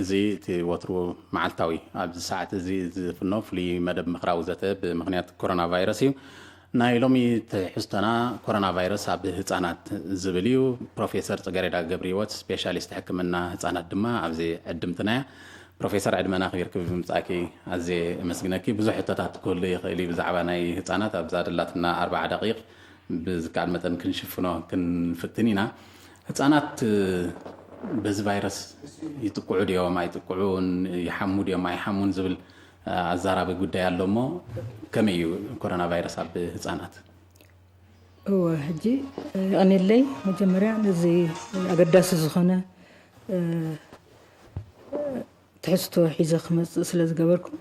እዚ እቲ ወትሩ መዓልታዊ ኣብዚ ሰዓት እዚ ዝፍኖ ፍሉይ መደብ ምኽራዊ ዘተ ብምኽንያት ኮሮና ቫይረስ እዩ። ናይ ሎሚ ትሕዝቶና ኮሮና ቫይረስ ኣብ ህጻናት ዝብል እዩ። ፕሮፌሰር ጽገሬዳ ገብረህይወት ስፔሻሊስት ሕክምና ህጻናት ድማ ኣብዚ ዕድምትና እያ። ፕሮፌሰር ዕድመና ኣኽቢርኪ ብምምጻእኪ ኣዝየ እመስግነኪ። ብዙሕ ሕቶታት ክህሉ ይኽእል እዩ ብዛዕባ ናይ ህጻናት ኣብዛ ደላትና ኣርብዓ ደቂቕ ብዝከኣል መጠን ክንሽፍኖ ክንፍትን ኢና። ህጻናት በዚ ቫይረስ ይጥቅዑ ድዮም ኣይጥቅዑን፣ ይሓሙ ድዮም ኣይሓሙን ዝብል ኣዛራቢ ጉዳይ ኣሎ እሞ ከመይ እዩ ኮሮና ቫይረስ ኣብ ህጻናት? እወ ሕጂ የቐንየለይ። መጀመርያ ነዚ ኣገዳሲ ዝኾነ ትሕዝቶ ሒዘ ክመፅእ ስለ ዝገበርኩም፣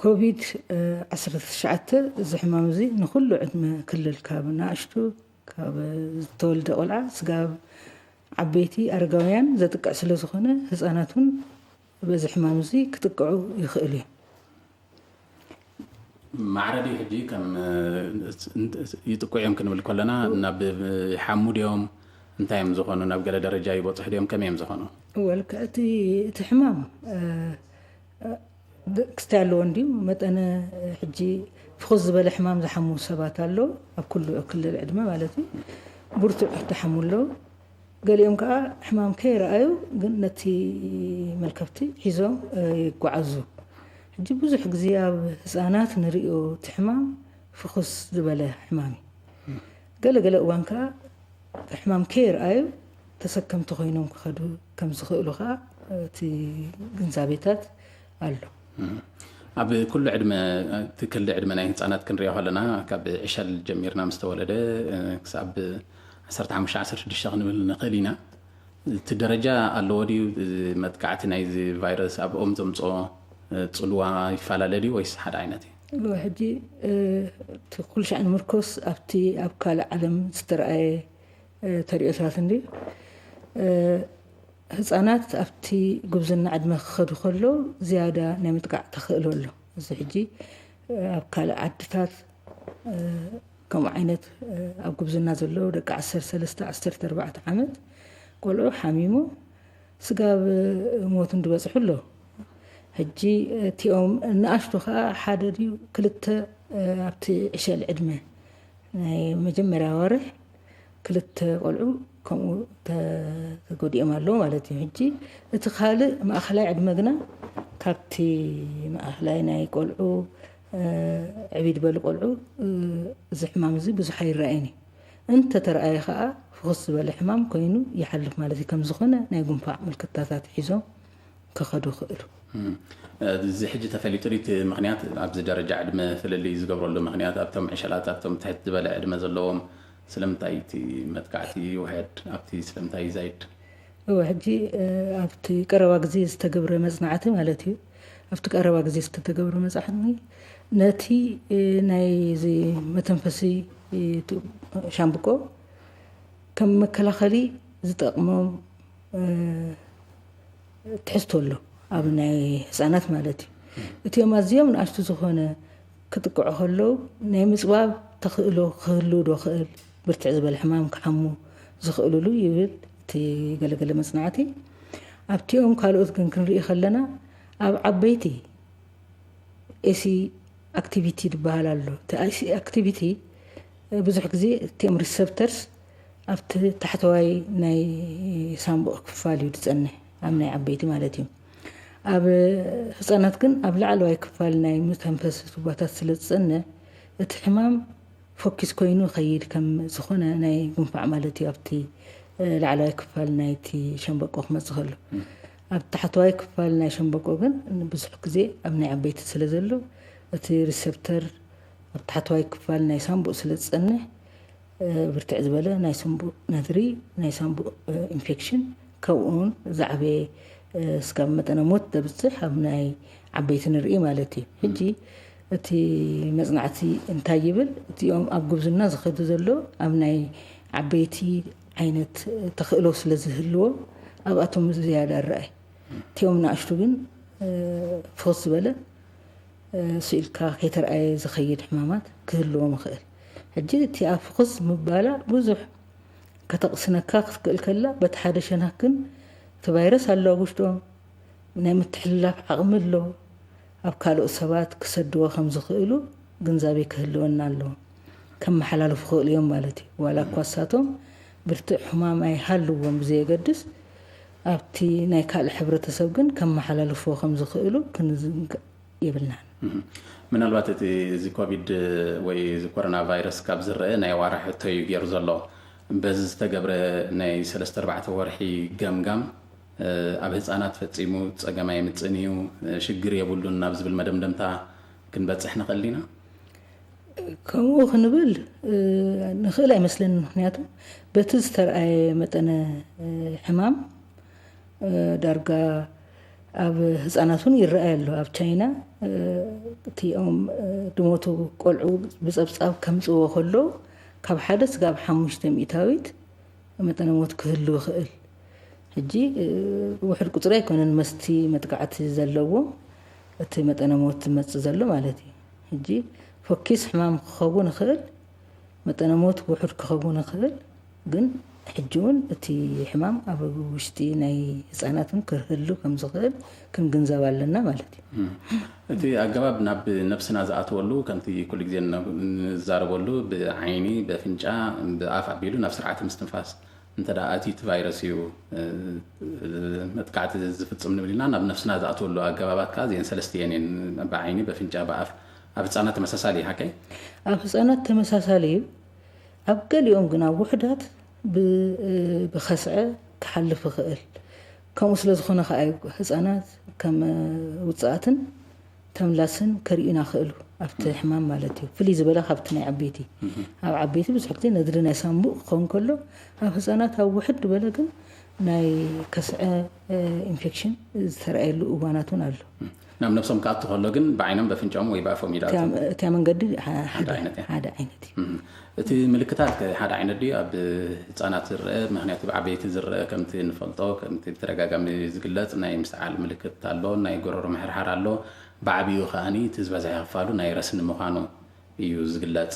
ኮቪድ ዓሰርተ ትሽዓተ እዚ ሕማም እዚ ንኩሉ ዕድመ ክልል ካብ ንኣሽቱ ካብ ዝተወልደ ቆልዓ ስጋብ ዓበይቲ ኣረጋውያን ዘጥቅዕ ስለ ዝኾነ ህፃናት እውን በዚ ሕማም እዚ ክጥቅዑ ይኽእሉ እዮም። ማዕረ ድዩ ሕጂ ከም ይጥቁ እዮም ክንብል ከለና ናብ ይሓሙ ድዮም እንታይ እዮም ዝኾኑ ናብ ገለ ደረጃ ይበፅሑ ድዮም ከመይ እዮም ዝኾኑ? ወልክ እቲ እቲ ሕማም ክስታይ ኣለዎ እንድዩ መጠነ ሕጂ ፍኹስ ዝበለ ሕማም ዝሓሙ ሰባት ኣለዉ ኣብ ኩሉ ክልል ዕድመ ማለት እዩ። ብርቱዕ ዝሓሙ ኣለዉ። ገሊኦም ከዓ ሕማም ከይረኣዩ ግን ነቲ መልከፍቲ ሒዞም ይጓዓዙ። ሕጂ ብዙሕ ግዜ ኣብ ህፃናት ንርእዮ እቲ ሕማም ፍኹስ ዝበለ ሕማም እዩ። ገለገለ እዋን ከዓ ሕማም ከይረኣዩ ተሰከምቲ ኮይኖም ክኸዱ ከም ዝኽእሉ ከዓ እቲ ግንዛቤታት ኣሎ። ኣብ ኩሉ ዕድመ እቲ ክሊ ዕድመ ናይ ህፃናት ክንሪኦ ከለና ካብ ዕሸል ጀሚርና ምስ ተወለደ ክሳብ ዓሰርተ ሓሙሽተ ዓሰርተ ሽዱሽተ ክንብል ንኽእል ኢና። እቲ ደረጃ ኣለዎ ድዩ? መጥቃዕቲ ናይዚ ቫይረስ ኣብኦም ዘምፅኦ ፅልዋ ይፈላለ ድዩ ወይስ ሓደ ዓይነት እዩ? ሕጂ እቲ ኩሉ ሻዕ ንምርኮስ ኣብቲ ኣብ ካልእ ዓለም ዝተረኣየ ተሪኦታት እንዲ ህፃናት ኣብቲ ጉብዝና ዕድመ ክኸዱ ከለዉ ዝያዳ ናይ ምጥቃዕ ተኽእሎ ኣሎ። እዚ ሕጂ ኣብ ካልእ ዓድታት ከምኡ ዓይነት ኣብ ጉብዝና ዘለዉ ደቂ ዓሰርተ ሰለስተ ዓሰርተ ኣርባዕተ ዓመት ቆልዑ ሓሚሙ ስጋብ ሞት እንድበፅሑ ኣለዉ። ሕጂ እቲኦም ንኣሽቱ ከዓ ሓደ ድዩ ክልተ ኣብቲ ዕሸል ዕድመ ናይ መጀመርያ ኣዋርሕ ክልተ ቆልዑ ከምኡ ተጎዲኦም ኣለዉ ማለት እዩ። ሕጂ እቲ ካልእ ማእኸላይ ዕድመ ግና ካብቲ ማእኸላይ ናይ ቆልዑ ዕብይ ዝበሉ ቆልዑ እዚ ሕማም እዚ ብዙሕ ኣይረኣየን እዩ። እንተተረኣየ ከዓ ፍኹስ ዝበለ ሕማም ኮይኑ ይሓልፍ ማለት እዩ። ከም ዝኾነ ናይ ጉንፋዕ ምልክታታት ሒዞም ክኸዱ ይኽእሉ። እዚ ሕጂ ተፈሊጡ ድዩ እቲ ምኽንያት ኣብዚ ደረጃ ዕድመ ፍልልይ ዝገብረሉ ምኽንያት ኣብቶም ዕሸላት ኣብቶም ትሕት ዝበለ ዕድመ ዘለዎም ስለምንታይ እቲ መጥቃዕቲ ይውሕድ ኣብቲ ስለምንታይ ይዛይድ? እወ ሕጂ ኣብቲ ቀረባ ግዜ ዝተገብረ መፅናዕቲ ማለት እዩ ኣብቲ ቀረባ ግዜ ዝተገብረ መፅናዕቲ ነቲ ናይ እዚ መተንፈሲ ሻምብቆ ከም መከላኸሊ ዝጠቕሞም ትሕዝቶ ኣሎ ኣብ ናይ ህፃናት ማለት እዩ። እቲኦም ኣዝዮም ንኣሽቱ ዝኾነ ክጥቅዑ ከለዉ ናይ ምፅባብ ተኽእሎ ክህልው ዶ ክእል ብርትዕ ዝበለ ሕማም ክሓሙ ዝኽእልሉ ይብል እቲ ገለገለ መፅናዕቲ። ኣብቲኦም ካልኦት ግን ክንርኢ ከለና ኣብ ዓበይቲ ኤሲ ኣክቲቪቲ ዝበሃል ኣሎ። እቲ ኤሲ ኣክቲቪቲ ብዙሕ ግዜ እቲኦም ሪሰፕተርስ ኣብቲ ታሕተዋይ ናይ ሳምቡእ ክፋል እዩ ዝፀንሕ ኣብ ናይ ዓበይቲ ማለት እዩ። ኣብ ህፃናት ግን ኣብ ላዕለዋይ ክፋል ናይ መተንፈሲ ቱቦታት ስለ ዝፀንሕ እቲ ሕማም ፎኪስ ኮይኑ ይኸይድ ከም ዝኾነ ናይ ጉንፋዕ ማለት እዩ ኣብቲ ላዕለዋይ ክፋል ናይቲ ሸምበቆ ክመፅእ ከሎ። ኣብ ታሕተዋይ ክፋል ናይ ሸምበቆ ግን ብዙሕ ግዜ ኣብ ናይ ዓበይቲ ስለ ዘሎ እቲ ሪሰፕተር ኣብ ታሕተዋይ ክፋል ናይ ሳምቡእ ስለ ዝፀንሕ ብርትዕ ዝበለ ናይ ሳምቡእ ነድሪ ናይ ሳምቡእ ኢንፌክሽን ከምኡውን ዝዓበየ ስጋብ መጠነ ሞት ዘብፅሕ ኣብ ናይ ዓበይቲ ንርኢ ማለት እዩ። ሕጂ እቲ መፅናዕቲ እንታይ ይብል? እቲኦም ኣብ ጉብዝና ዝኸዱ ዘሎ ኣብ ናይ ዓበይቲ ዓይነት ተኽእሎ ስለ ዝህልዎም ኣብኣቶም ዝያዳ ይረኣይ። እቲኦም ንኣሽቱ ግን ፍኹስ ዝበለ ስኢልካ ከይተረኣየ ዝኸይድ ሕማማት ክህልዎም ይኽእል። ሕጂ እቲኣ ፍኹስ ምባላ ብዙሕ ከተቕስነካ ክትክእል ከላ በቲ ሓደ ሸነኽ ግን እቲ ቫይረስ ኣሎ ኣብ ውሽጦም፣ ናይ ምትሕልላፍ ዓቕሚ ኣሎ። ኣብ ካልኦት ሰባት ክሰድዎ ከም ዝኽእሉ ግንዛቤ ክህልወና ኣለዎ። ከመሓላልፉ ክኽእሉ እዮም ማለት እዩ። ዋላ እኳ እሳቶም ብርቱዕ ሕማም ኣይሃልዎም ብዘየገድስ፣ ኣብቲ ናይ ካልእ ሕብረተሰብ ግን ከመሓላልፍዎ ከም ዝኽእሉ ክንዝንግዕ የብልናን። ምናልባት እቲ እዚ ኮቪድ ወይ እዚ ኮሮና ቫይረስ ካብ ዝረአ ናይ ዋራ ሕቶ እዩ ገይሩ ዘሎ። በዚ ዝተገብረ ናይ ሰለስተ ኣርባዕተ ወርሒ ገምጋም ኣብ ህፃናት ፈፂሙ ፀገም ኣይምፅን እዩ፣ ሽግር የብሉን ናብ ዝብል መደምደምታ ክንበፅሕ ንኽእል ኢና? ከምኡ ክንብል ንኽእል ኣይመስለንን። ምክንያቱ በቲ ዝተረኣየ መጠነ ሕማም ዳርጋ ኣብ ህፃናት እውን ይረኣይ ኣሎ። ኣብ ቻይና እቲኦም ድሞቱ ቆልዑ ብፀብፃብ ከምፅዎ ከሎ ካብ ሓደ ስጋብ ሓሙሽተ ሚእታዊት መጠነ ሞት ክህሉ ይኽእል። ሕጂ ውሕድ ቁፅሪ ኣይኮነን መስቲ መጥቃዕቲ ዘለዎ እቲ መጠነ ሞት ዝመፅእ ዘሎ ማለት እዩ። ሕጂ ፎኪስ ሕማም ክኸውን ይኽእል፣ መጠነ ሞት ውሕድ ክኸውን ይኽእል፣ ግን ሕጂ እውን እቲ ሕማም ኣብ ውሽጢ ናይ ህፃናት እውን ክህሉ ከም ዝኽእል ክንግንዘብ ኣለና ማለት እዩ። እቲ ኣገባብ ናብ ነብስና ዝኣትወሉ ከምቲ ኩሉ ግዜ ንዛረበሉ ብዓይኒ፣ ብኣፍንጫ፣ ብኣፍ ኣቢሉ ናብ ስርዓተ ምስትንፋስ እንተ ደኣ ኣትዩ እቲ ቫይረስ እዩ መጥቃዕቲ ዝፍፅም ንብል ኢና። ናብ ነብስና ዝኣትወሉ ኣገባባት ከዓ እዚአን ሰለስቲአን እየን፣ ብዓይኒ፣ በፍንጫ፣ ብኣፍ። ኣብ ህፃናት ተመሳሳሊ እዩ ሓቀይ? ኣብ ህፃናት ተመሳሳሊ እዩ። ኣብ ገሊኦም ግን ኣብ ውሕዳት ብኸስዐ ክሓልፍ ይኽእል። ከምኡ ስለ ዝኾነ ከዓ እዩ ህፃናት ከም ውፅኣትን ተምላስን ከርእዩና ክእሉ ኣብቲ ሕማም ማለት እዩ። ፍልይ ዝበለ ካብቲ ናይ ዓበይቲ። ኣብ ዓበይቲ ብዙሕ ግዜ ነድሪ ናይ ሳምቡእ ክኸውን ከሎ ኣብ ህፃናት ኣብ ውሕድ ዝበለ ግን ናይ ከስዐ ኢንፌክሽን ዝተረኣየሉ እዋናት እውን ኣሎ። ናብ ነብሶም ክኣቱ ከሎ ግን ብዓይኖም በፍንጫኦም ወይ ብኣፎም እዩ ዝኣቱ? እቲያ መንገዲ ሓደ ዓይነት እዩ። እቲ ምልክታት ከ ሓደ ዓይነት ድዩ ኣብ ህፃናት ዝረአ? ምክንያቱ ብዓበይቲ ዝረአ ከምቲ ንፈልጦ ከምቲ ብተደጋጋሚ ዝግለፅ ናይ ምስዓል ምልክት ኣሎ፣ ናይ ጎረሮ ምሕርሓር ኣሎ። ብዓብዩ ከዓኒ እቲ ዝበዝሐ ክፋሉ ናይ ረስኒ ምዃኑ እዩ ዝግለፅ።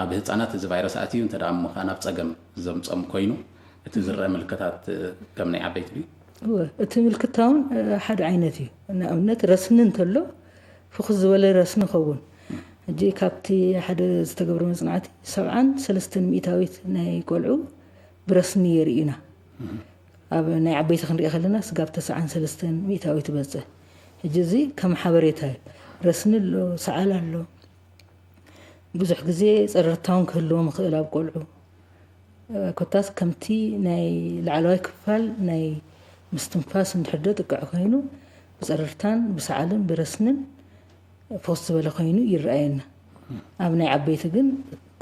ኣብ ህፃናት እዚ ቫይረስ ኣትዩ እንተ ደኣ ምዃን ኣብ ፀገም ዘምፀም ኮይኑ እቲ ዝረአ ምልክታት ከም ናይ ዓበይቲ ድዩ? እወ፣ እቲ ምልክታ እውን ሓደ ዓይነት እዩ። ንኣብነት ረስኒ እንተሎ ፍኹስ ዝበለ ረስኒ ይኸውን። ሕጂ ካብቲ ሓደ ዝተገብረ መፅናዕቲ ሰብዓን ሰለስተን ሚእታዊት ናይ ቆልዑ ብረስኒ የርእዩና። ኣብ ናይ ዓበይቲ ክንሪኦ ከለና ስጋብ ተስዓን ሰለስተን ሚእታዊት ይበፅሕ። ሕጂ እዚ ከም ሓበሬታ እዩ። ረስኒ ኣሎ፣ ሰዓል ኣሎ። ብዙሕ ግዜ ፀረርታ እውን ክህልዎም ይኽእል ኣብ ቆልዑ። ኮታስ ከምቲ ናይ ላዕለዋይ ክፋል ናይ ምስትንፋስ እንድሕር ዶ ጥቅዕ ኮይኑ ብፀረርታን ብሰዓልን ብረስንን ፍኹስ ዝበለ ኮይኑ ይረኣየና። ኣብ ናይ ዓበይቲ ግን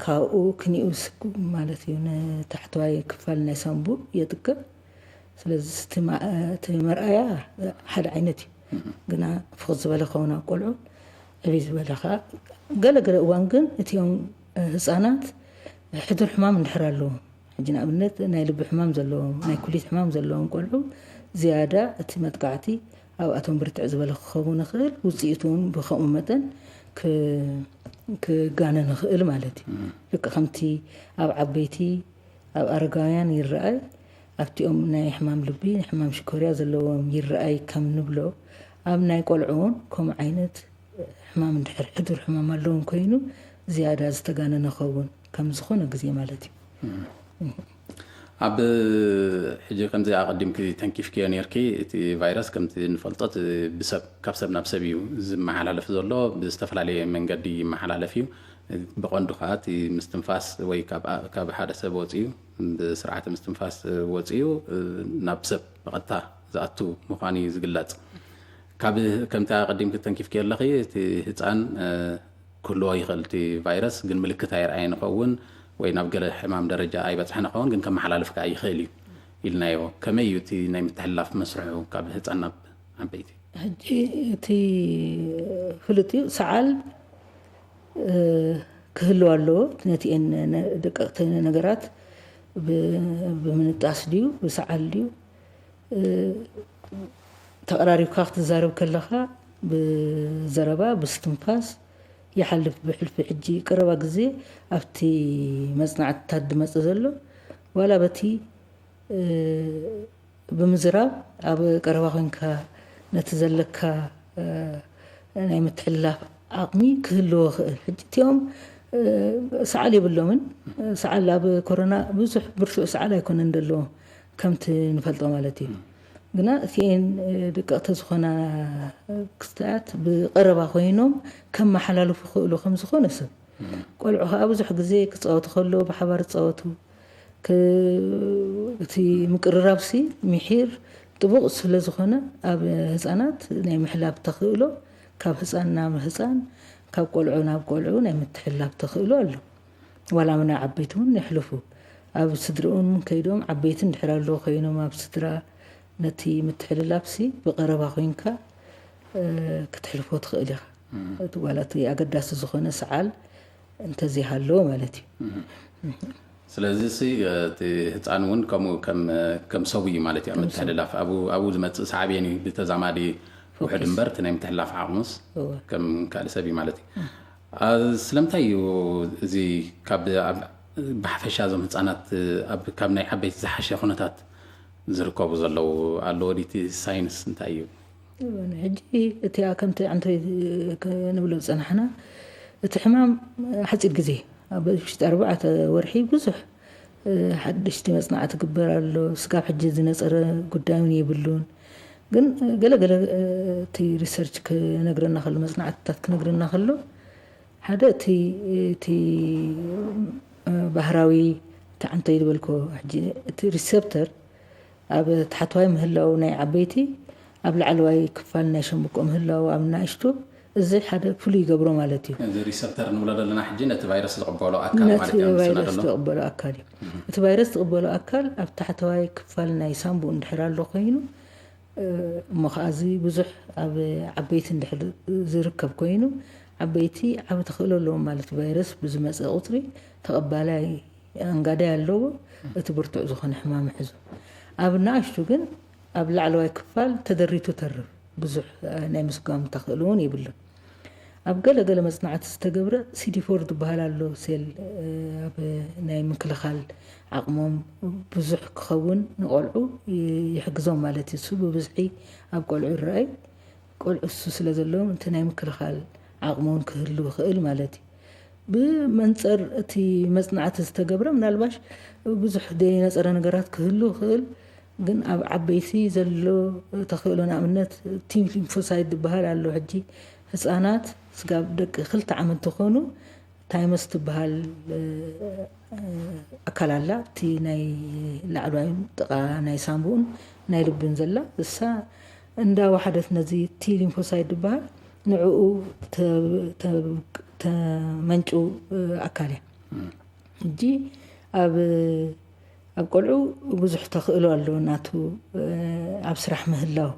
ካብኡ ክኒኡ ስግ ማለት እዩ፣ ንታሕተዋይ ክፋል ናይ ሳንቡእ የጥቅዕ። ስለዚ እቲ ማ-፣ እቲ መርኣያ ሓደ ዓይነት እዩ። ግና ፍኹስ ዝበለ ክኸውን ኣብ ቆልዑ ዕብይ ዝበለ ከዓ ገለ ገለ እዋን ግን እቲኦም ህፃናት ሕዱር ሕማም እንድሕር ኣለዎም፣ ሕጂ ንኣብነት ናይ ልቢ ሕማም ዘለዎም፣ ናይ ኩሊት ሕማም ዘለዎም ቆልዑ ዝያዳ እቲ መጥቃዕቲ ኣብኣቶም ብርትዕ ዝበለ ክኸውን ይኽእል። ውፅኢቱ እውን ብከምኡ መጠን ክ-፣ ክጋነን ይኽእል ማለት እዩ። ልክዕ ከምቲ ኣብ ዓበይቲ፣ ኣብ ኣረጋውያን ይረኣይ፣ ኣብቲኦም ናይ ሕማም ልቢ፣ ናይ ሕማም ሽኮርያ ዘለዎም ይረኣይ ከም ንብሎ፣ ኣብ ናይ ቆልዑ እውን ከምኡ ዓይነት ሕማም እንድሕር ሕዱር ሕማም ኣለዎም ኮይኑ ዝያዳ ዝተጋነነ ኸውን ከም ዝኾነ ግዜ ማለት እዩ። ኣብ ሕጂ ከምዚ ኣቐዲምኪ ተንኪፍክዮ ነርኪ፣ እቲ ቫይረስ ከምቲ ንፈልጦ እቲ ብሰብ፣ ካብ ሰብ ናብ ሰብ እዩ ዝመሓላለፍ ዘሎ፣ ብዝተፈላለየ መንገዲ ይመሓላለፍ እዩ። ብቐንዱ ከዓ እቲ ምስትንፋስ ወይ ካብ ኣ-፣ ካብ ሓደ ሰብ ወፂኡ፣ ብስርዓተ ምስትንፋስ ወፂኡ ናብ ሰብ ብቐጥታ ዝኣቱ ምዃኑ እዩ ዝግለፅ። ካብ፣ ከምቲ ኣቐዲምኪ ተንኪፍክዮ ኣለኺ፣ እቲ ህፃን ክህልዎ ይኽእል እቲ ቫይረስ፣ ግን ምልክት ኣይረኣየን ይኸውን ወይ ናብ ገለ ሕማም ደረጃ ኣይበፅሐን ይኸውን፣ ግን ከመሓላልፍ ከዓ ይኽእል እዩ ኢልናዮ። ከመይ እዩ እቲ ናይ ምትሕልላፍ መስርሑ ካብ ህፃን ናብ ዓበይቲ? ሕጂ እቲ ፍሉጥ እዩ፣ ሰዓል ክህልው ኣለዎ። ነቲኤን ደቀቕቲ ነገራት ብ-፣ ብምንጣስ ድዩ ብሰዓል ድዩ ተቐራሪብካ ክትዛረብ ከለኻ ብዘረባ፣ ብስትንፋስ ይሓልፍ። ብሕልፊ ሕጂ ቀረባ ግዜ ኣብቲ መጽናዕትታት ዝመጽእ ዘሎ ዋላ በቲ ብምዝራብ ኣብ ቀረባ ኮንካ ነቲ ዘለካ ናይ ምትሕልላፍ ዓቕሚ ክህልዎ ክእል። ሕጂ እቲኦም ሰዓል የብሎምን። ሰዓል ኣብ ኮሮና ብዙሕ ብርቱዕ ሰዓል ኣይኮነን ዘለዎ ከምቲ ንፈልጦ ማለት እዩ። ግና እቲኤን ደቀቕቲ ዝኾና ክስተያት ብቐረባ ኮይኖም ከመሓላልፉ ክእሉ ከም ዝኾነ ሰብ ቆልዑ ከዓ ብዙሕ ግዜ ክፃወቱ ከለዉ ብሓባር ይፃወቱ። እቲ ምቅርራብሲ ምሒር ጥቡቕ ስለ ዝኾነ ኣብ ህፃናት ናይ ምሕላብ ተኽእሎ ካብ ህፃን ናብ ህፃን ካብ ቆልዑ ናብ ቆልዑ ናይ ምትሕላብ ተኽእሎ ኣሎ። ዋላ እውን ዓበይቲ እውን የሕልፉ ኣብ ስድርኡን ከይዶም ዓበይቲ እንድሕር ኣለዉ ኮይኖም ኣብ ስድራ ነቲ ምትሕልላብሲ ብቐረባ ኮይንካ ክትሕልፎ ትኽእል ኢኻ። ዋላ እቲ ኣገዳሲ ዝኾነ ሰዓል እንተዘይሃለዎ ማለት እዩ። ስለዚ ሲ እቲ ህፃን እውን ከምኡ ከም ሰብ እዩ ማለት እዩ። ኣብ ምትሕልላፍ ኣብኡ ዝመፅእ ሳዕቤን እዩ ብተዛማዲ ውሕድ እምበር እቲ ናይ ምትሕላፍ ዓቕሙስ ከም ካልእ ሰብ እዩ ማለት እዩ። ስለምንታይ እዩ እዚ ካብ ብሓፈሻ እዞም ህፃናት ካብ ናይ ዓበይቲ ዝሓሸ ኩነታት ዝርከቡ ዘለዉ ኣለዎ ድዩ? እቲ ሳይንስ እንታይ እዩ? ሕጂ እቲኣ ከምቲ ዓንተ ክንብሎ ዝፀናሕና እቲ ሕማም ሓፂር ግዜ ኣብ ውሽጢ ኣርባዕተ ወርሒ ብዙሕ ሓድሽቲ መፅናዕቲ ግበር ኣሎ። ስጋብ ሕጂ ዝነፀረ ጉዳይ እውን የብሉን። ግን ገለገለ እቲ ሪሰርች ክነግረና ከሎ መፅናዕትታት ክነግረና ከሎ ሓደ እቲ እቲ ባህራዊ እቲ ዓንተይ ዝበልኮ ሕጂ እቲ ሪሰፕተር ኣብ ታሕተዋይ ምህላው ናይ ዓበይቲ ኣብ ላዕለዋይ ክፋል ናይ ሸምብቆ ምህላው ኣብ ናእሽቱ እዚ ሓደ ፍሉይ ይገብሮ ማለት እዩ። እዚ ሪሰፕተር ንብሎ ዘለና ሕጂ ነቲ ቫይረስ ዝቕበሎ ኣካል ማለት እዩ። ነቲ ቫይረስ ዝቕበሎ ኣካል እዩ። እቲ ቫይረስ ዝቕበሎ ኣካል ኣብ ታሕተዋይ ክፋል ናይ ሳምቡእ እንድሕር ኣሎ ኮይኑ እሞ ከዓ እዚ ብዙሕ ኣብ ዓበይቲ እንድሕር ዝርከብ ኮይኑ ዓበይቲ ዓብ ተኽእሎ ኣለዎም ማለት ቫይረስ ብዝመፀ ቁፅሪ ተቐባላይ ኣንጋዳይ ኣለዎ። እቲ ብርቱዕ ዝኾነ ሕማም ሕዙ ኣብ ናእሽቱ ግን ኣብ ላዕለዋይ ክፋል ተደሪቱ ተርፍ ብዙሕ ናይ ምስጓም ተኽእሎ እውን የብሉን። ኣብ ገለ ገለ መፅናዕቲ ዝተገብረ ሲዲ ፎር ዝበሃል ኣሎ ሴል ኣብ ናይ ምክልኻል ዓቕሞም ብዙሕ ክኸውን ንቆልዑ ይሕግዞም ማለት እዩ። እሱ ብብዝሒ ኣብ ቆልዑ ይረኣይ። ቆልዑ እሱ ስለ ዘለዎም እቲ ናይ ምክልኻል ዓቕሞም ክህሉ ይኽእል ማለት እዩ። ብመንፅር እቲ መፅናዕቲ ዝተገብረ ምናልባሽ ብዙሕ ዘይነፀረ ነገራት ክህሉ ይኽእል። ግን ኣብ ዓበይቲ ዘሎ ተኽእሎ ንኣብነት ቲ ሊምፎሳይት ዝበሃል ኣሎ። ሕጂ ህፃናት ስጋብ ደቂ ክልተ ዓመት ዝኾኑ ታይመስ ትበሃል ኣካል ኣላ። እቲ ናይ ላዕለዋይ ጥቓ ናይ ሳምቡኡን ናይ ልብን ዘላ እሳ እንዳወሓደት ነዚ ቲ ሊምፎሳይት ዝበሃል ንዕኡ ተመንጩ ኣካል እያ። ሕጂ ኣብ ኣብ ቆልዑ ብዙሕ ተኽእሎ ኣሎ ናቱ ኣብ ስራሕ ምህላው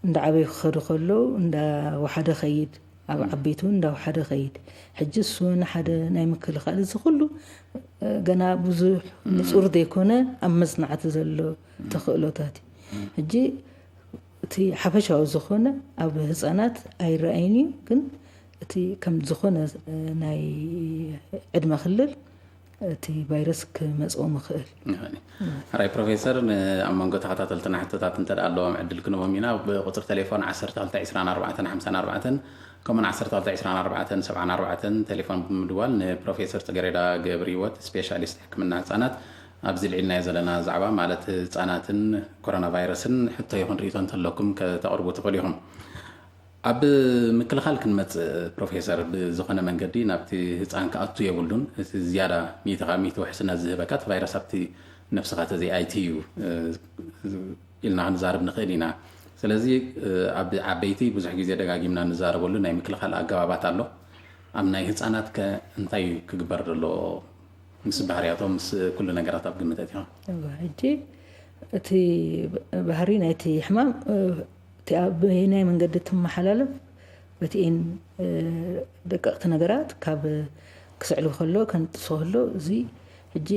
እንዳዓበዩ ክኸዱ ከለዉ እንዳወሓደ ኸይድ ኣብ ዓበይቱ እንዳወሓደ ኸይድ ሕጂ እሱ ንሓደ ናይ ምክልኻል እዚ ኩሉ ገና ብዙሕ ንፁር ዘይኮነ ኣብ መፅናዕቲ ዘሎ ተኽእሎታት እዩ። ሕጂ እቲ ሓፈሻዊ ዝኾነ ኣብ ህፃናት ኣይረኣይን እዩ፣ ግን እቲ ከም ዝኾነ ናይ ዕድመ ክልል እቲ ቫይረስ ክመፅኦም ይኽእል። ሕራይ ፕሮፌሰር፣ ኣብ መንጎ ተኸታተልትና ሕቶታት እንተ ኣለዎም ዕድል ክንቦም ኢና። ብቁፅሪ ቴሌፎን ዓሰርተ ክልተ ዕስራን ኣርባዕተን ሓምሳን ኣርባዕተን ከምኡን ዓሰርተ ክልተ ዕስራን ኣርባዕተን ሰብዓን ኣርባዕተን ቴሌፎን ብምድዋል ንፕሮፌሰር ፅገሬዳ ገብረ ህይወት ስፔሻሊስት ሕክምና ህፃናት ኣብዚ ልዒልናዮ ዘለና ዛዕባ ማለት ህፃናትን ኮሮና ቫይረስን ሕቶ ይኹን ርእቶ እንተለኩም ከተቕርቡ ትኽእሉ ኢኹም። ኣብ ምክልኻል ክንመፅእ ፕሮፌሰር ብዝኾነ መንገዲ ናብቲ ህፃን ክኣቱ የብሉን። እቲ ዝያዳ ሚእቲ ካብ ሚእቲ ውሕስነት ዝህበካ እቲ ቫይረስ ኣብቲ ነብስኻ ተዘይኣይትዩ ኢልና ክንዛረብ ንኽእል ኢና። ስለዚ ኣብ ዓበይቲ ብዙሕ ግዜ ደጋጊምና ንዛረበሉ ናይ ምክልኻል ኣገባባት ኣሎ። ኣብ ናይ ህፃናት ከ እንታይ እዩ ክግበር ዘለዎ? ምስ ባህርያቶም ምስ ኩሉ ነገራት ኣብ ግምት ኣእቲኻ። ሕጂ እቲ ባህሪ ናይቲ ሕማም እቲ ኣብ በየናይ መንገዲ ትመሓላለፍ በቲኤን ደቀቕቲ ነገራት ካብ ክስዕሉ ከሎ ከንጥሶ ከሎ እዚ ሕጂ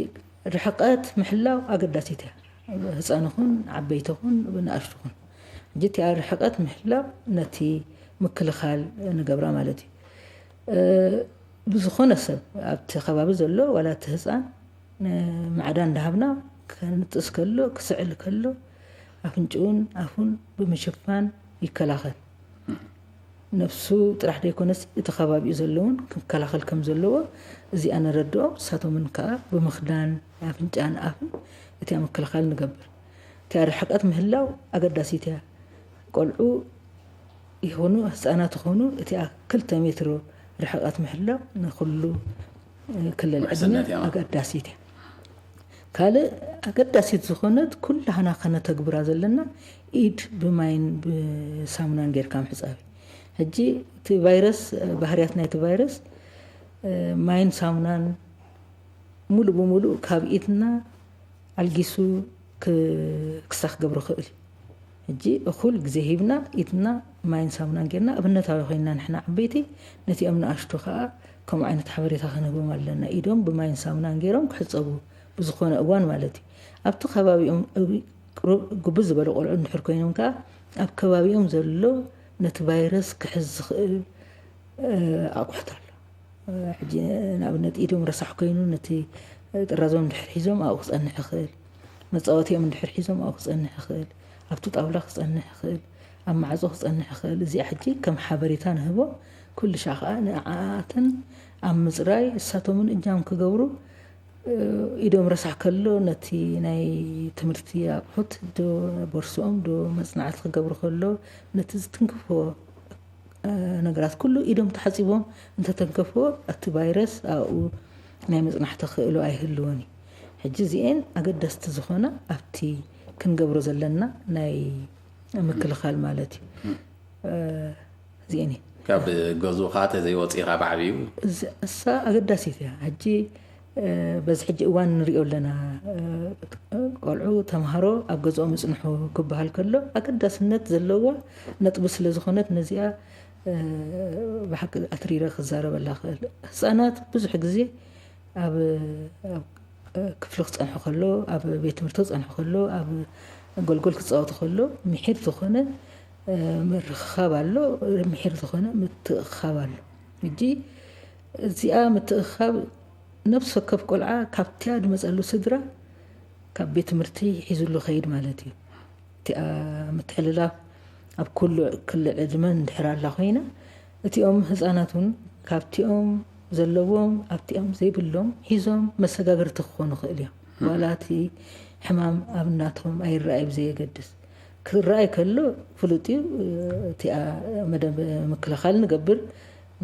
ርሕቀት ምሕላው ኣገዳሲት እያ። ህፃን ኹን ዓበይቲ ኹን ንኣሽቱ ኹን ሕጂ እቲኣ ርሕቀት ምሕላው ነቲ ምክልኻል ንገብራ ማለት እዩ። ብዝኾነ ሰብ ኣብቲ ከባቢ ዘሎ ዋላ እቲ ህፃን ማዕዳ እንዳሃብና ከንጥስ ከሎ ክስዕል ከሎ ኣፍንጭኡን ኣፉን ብምሽፋን ይከላኸል። ነብሱ ጥራሕ ዘይኮነስ እቲ ከባቢኡ ዘለውን ክከላኸል ከም ዘለዎ እዚኣ ነረድኦም። ንሳቶምን ከዓ ብምኽዳን ኣፍንጫን ኣፍን እቲኣ ምክልኻል ንገብር። እቲኣ ርሕቀት ምህላው ኣገዳሲት እያ። ቆልዑ ይኹኑ ህፃናት ይኹኑ እቲኣ ክልተ ሜትሮ ርሕቀት ምህላው ንኩሉ ክልል ዕድመ ኣገዳሲት እያ። ካልእ ኣገዳሲት ዝኾነት ኩላህና ከነተግብራ ዘለና ኢድ ብማይን ብሳሙናን ጌርካ ምሕፃብ እዩ። ሕጂ እቲ ቫይረስ፣ ባህርያት ናይቲ ቫይረስ ማይን ሳሙናን ሙሉእ ብሙሉእ ካብ ኢድና ኣልጊሱ ክሳኽ ክገብሮ ክእል እዩ። ሕጂ እኹል ግዜ ሂብና ኢድና ማይን ሳሙናን ጌርና ኣብነታዊ ኮይና ንሕና ዓበይቲ ነቲኦም ንኣሽቱ ከዓ ከምኡ ዓይነት ሓበሬታ ክንህቦም ኣለና። ኢዶም ብማይን ሳሙናን ጌሮም ክሕፀቡ ብዝኾነ እዋን ማለት እዩ። ኣብቲ ከባቢኦም ግብዝ ዝበሉ ቆልዑ እንድሕር ኮይኖም ከዓ ኣብ ከባቢኦም ዘሎ ነቲ ቫይረስ ክሕዝ ዝኽእል ኣቑሑት ኣሎ። ሕጂ ንኣብነት ኢዶም ረሳሕ ኮይኑ ነቲ ጥራዞም እንድሕር ሒዞም ኣብኡ ክፀንሕ ይኽእል። መፃወቲኦም እንድሕር ሒዞም ኣብኡ ክፀንሕ ይኽእል። ኣብቲ ጣውላ ክፀንሕ ይኽእል። ኣብ ማዕፆ ክፀንሕ ይኽእል። እዚኣ ሕጂ ከም ሓበሬታ ንህቦ። ኩሉ ሻዕ ከዓ ንዓኣትን ኣብ ምፅራይ እሳቶምን እጃም ክገብሩ ኢዶም ረሳሕ ከሎ ነቲ ናይ ትምህርቲ ኣቑሑት ዶ ቦርስኦም ዶ መፅናዕቲ ክገብሩ ከሎ ነቲ ዝትንክፍዎ ነገራት ኩሉ ኢዶም ተሓፂቦም እንተተንከፍዎ እቲ ቫይረስ ኣብኡ ናይ ምፅናሕ ተኽእሎ ኣይህልዎን እዩ። ሕጂ እዚኤን ኣገደስቲ ዝኾና ኣብቲ ክንገብሮ ዘለና ናይ ምክልኻል ማለት እዩ። እዚኤን እየ። ካብ ገዝኡ ከዓ ተዘይወፂእኻ ብዓብዩ እዚ እሳ ኣገዳሲት እያ። ሕጂ በዚ ሕጂ እዋን ንሪኦ ኣለና። ቆልዑ ተምሃሮ ኣብ ገዝኦም ይፅንሑ ክበሃል ከሎ ኣገዳስነት ዘለዋ ነጥቢ ስለ ዝኾነት ነዚኣ ብሓቂ ኣትሪረ ክዛረበላ ክእል። ህፃናት ብዙሕ ግዜ ኣብ ክፍሊ ክፀንሑ ከሎ ኣብ ቤት ትምህርቲ ክፀንሑ ከሎ ኣብ ጎልጎል ክፃወቱ ከሎ ምሒር ዝኾነ ምርኽኻብ ኣሎ፣ ምሒር ዝኾነ ምትእኽኻብ ኣሎ። ሕጂ እዚኣ ምትእኽኻብ ነብሲ ወከፍ ቆልዓ ካብቲያ ዝመፀሉ ስድራ ካብ ቤት ትምህርቲ ሒዙሉ ከይድ ማለት እዩ። እቲኣ ምትሕልላፍ ኣብ ኩሉ ክሊ ዕድመ እንድሕር ኣላ ኮይና እቲኦም ህፃናት እውን ካብቲኦም ዘለዎም ኣብቲኦም ዘይብሎም ሒዞም መሰጋገርቲ ክኾኑ ይኽእል እዮም። ዋላ እቲ ሕማም ኣብ እናቶም ኣይረኣይ ብዘየገድስ ክረኣይ ከሎ ፍሉጥ እዩ። እቲኣ መደብ ምክልኻል ንገብር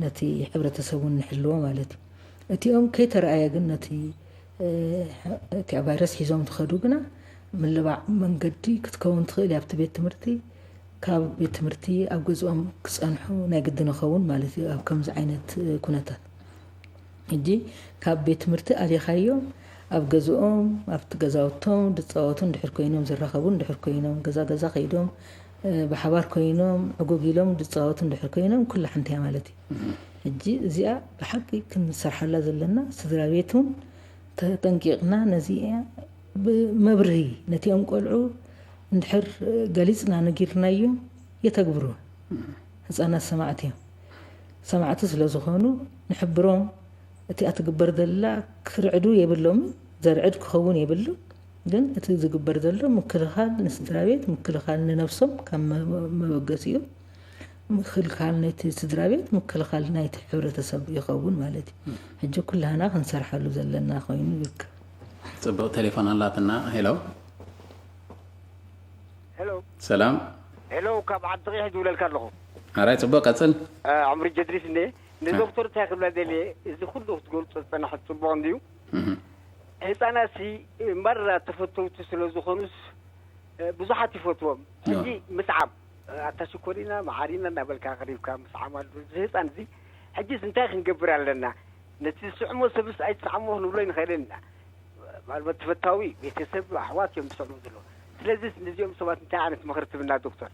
ነቲ ሕብረተሰብ እውን ንሕልዎ ማለት እዩ። እቲኦም ከይተረኣየ ግን ነቲ እቲኣ ቫይረስ ሒዞም ትኸዱ ግና ምልባዕ መንገዲ ክትከውን ትኽእል እያ ኣብቲ ቤት ትምህርቲ። ካብ ቤት ትምህርቲ ኣብ ገዝኦም ክፀንሑ ናይ ግድን ይኸውን ማለት እዩ ኣብ ከምዚ ዓይነት ኩነታት። ሕጂ ካብ ቤት ትምህርቲ ኣሊኻዮም ኣብ ገዝኦም ኣብቲ ገዛውቶም ዝፃወቱ እንድሕር ኮይኖም ዝራኸቡ እንድሕር ኮይኖም ገዛ ገዛ ከይዶም ብሓባር ኮይኖም ዕጉግ ኢሎም ዝፃወቱ እንድሕር ኮይኖም ኩላ ሓንቲ እያ ማለት እዩ። ሕጂ እዚኣ ብሓቂ ክንሰርሓላ ዘለና ስድራ ቤት እውን ተጠንቂቕና ነዚኣ ብመብርሂ ነቲኦም ቆልዑ እንድሕር ገሊፅና ነጊርናዮም የተግብሩ። ህፃናት ሰማዕቲ እዮም። ሰማዕቲ ስለ ዝኾኑ ንሕብሮም እቲኣ ትግበር ዘላ ክርዕዱ የብሎምን ዘርዕድ ክኸውን የብሉ። ግን እቲ ዝግበር ዘሎ ምክልኻል ንስድራ ቤት ምክልኻል ንነብሶም ካብ መበገሲኡ ምክልካል ነቲ ስድራ ቤት ምክልኻል ናይቲ ሕብረተሰብ ይኸውን ማለት እዩ። ሕጂ ኩላህና ክንሰርሓሉ ዘለና ኮይኑ ይርከብ። ፅቡቅ ቴሌፎን ኣላትና። ሄሎ ሄሎ ሰላም። ሄሎ ካብ ዓዲ ቂሕ ዝብለልካ ኣለኹ። ኣራይ ፅቡቅ ቀፅል። ዕምሪ ጀድሪስ እንደ ንዶክተር እንታይ ክብላ ደልየ እዚ ኩሉ ክትገልፆ ዝፀናሐት ፅቡቅ እንድዩ። ህፃናት ሲ መራ ተፈተውቲ ስለ ዝኾኑስ ብዙሓት ይፈትዎም። ሕጂ ምስዓም ኣታ ሽኮሪና መዓሪና እናበልካ ቀሪብካ ምስዓም ኣሎ እዚ ህፃን እዚ። ሕጂስ እንታይ ክንገብር ኣለና? ነቲ ዝስዕሞ ሰብስ ኣይትስዓሞ ክንብሎ ኣይንኽእልን ኢና። ምናልባት ተፈታዊ ቤተሰብ ኣሕዋት እዮም ዝስዕሙ ዘለዉ። ስለዚስ ነዚኦም ሰባት እንታይ ዓይነት ምኽሪ ትብና ዶክተር?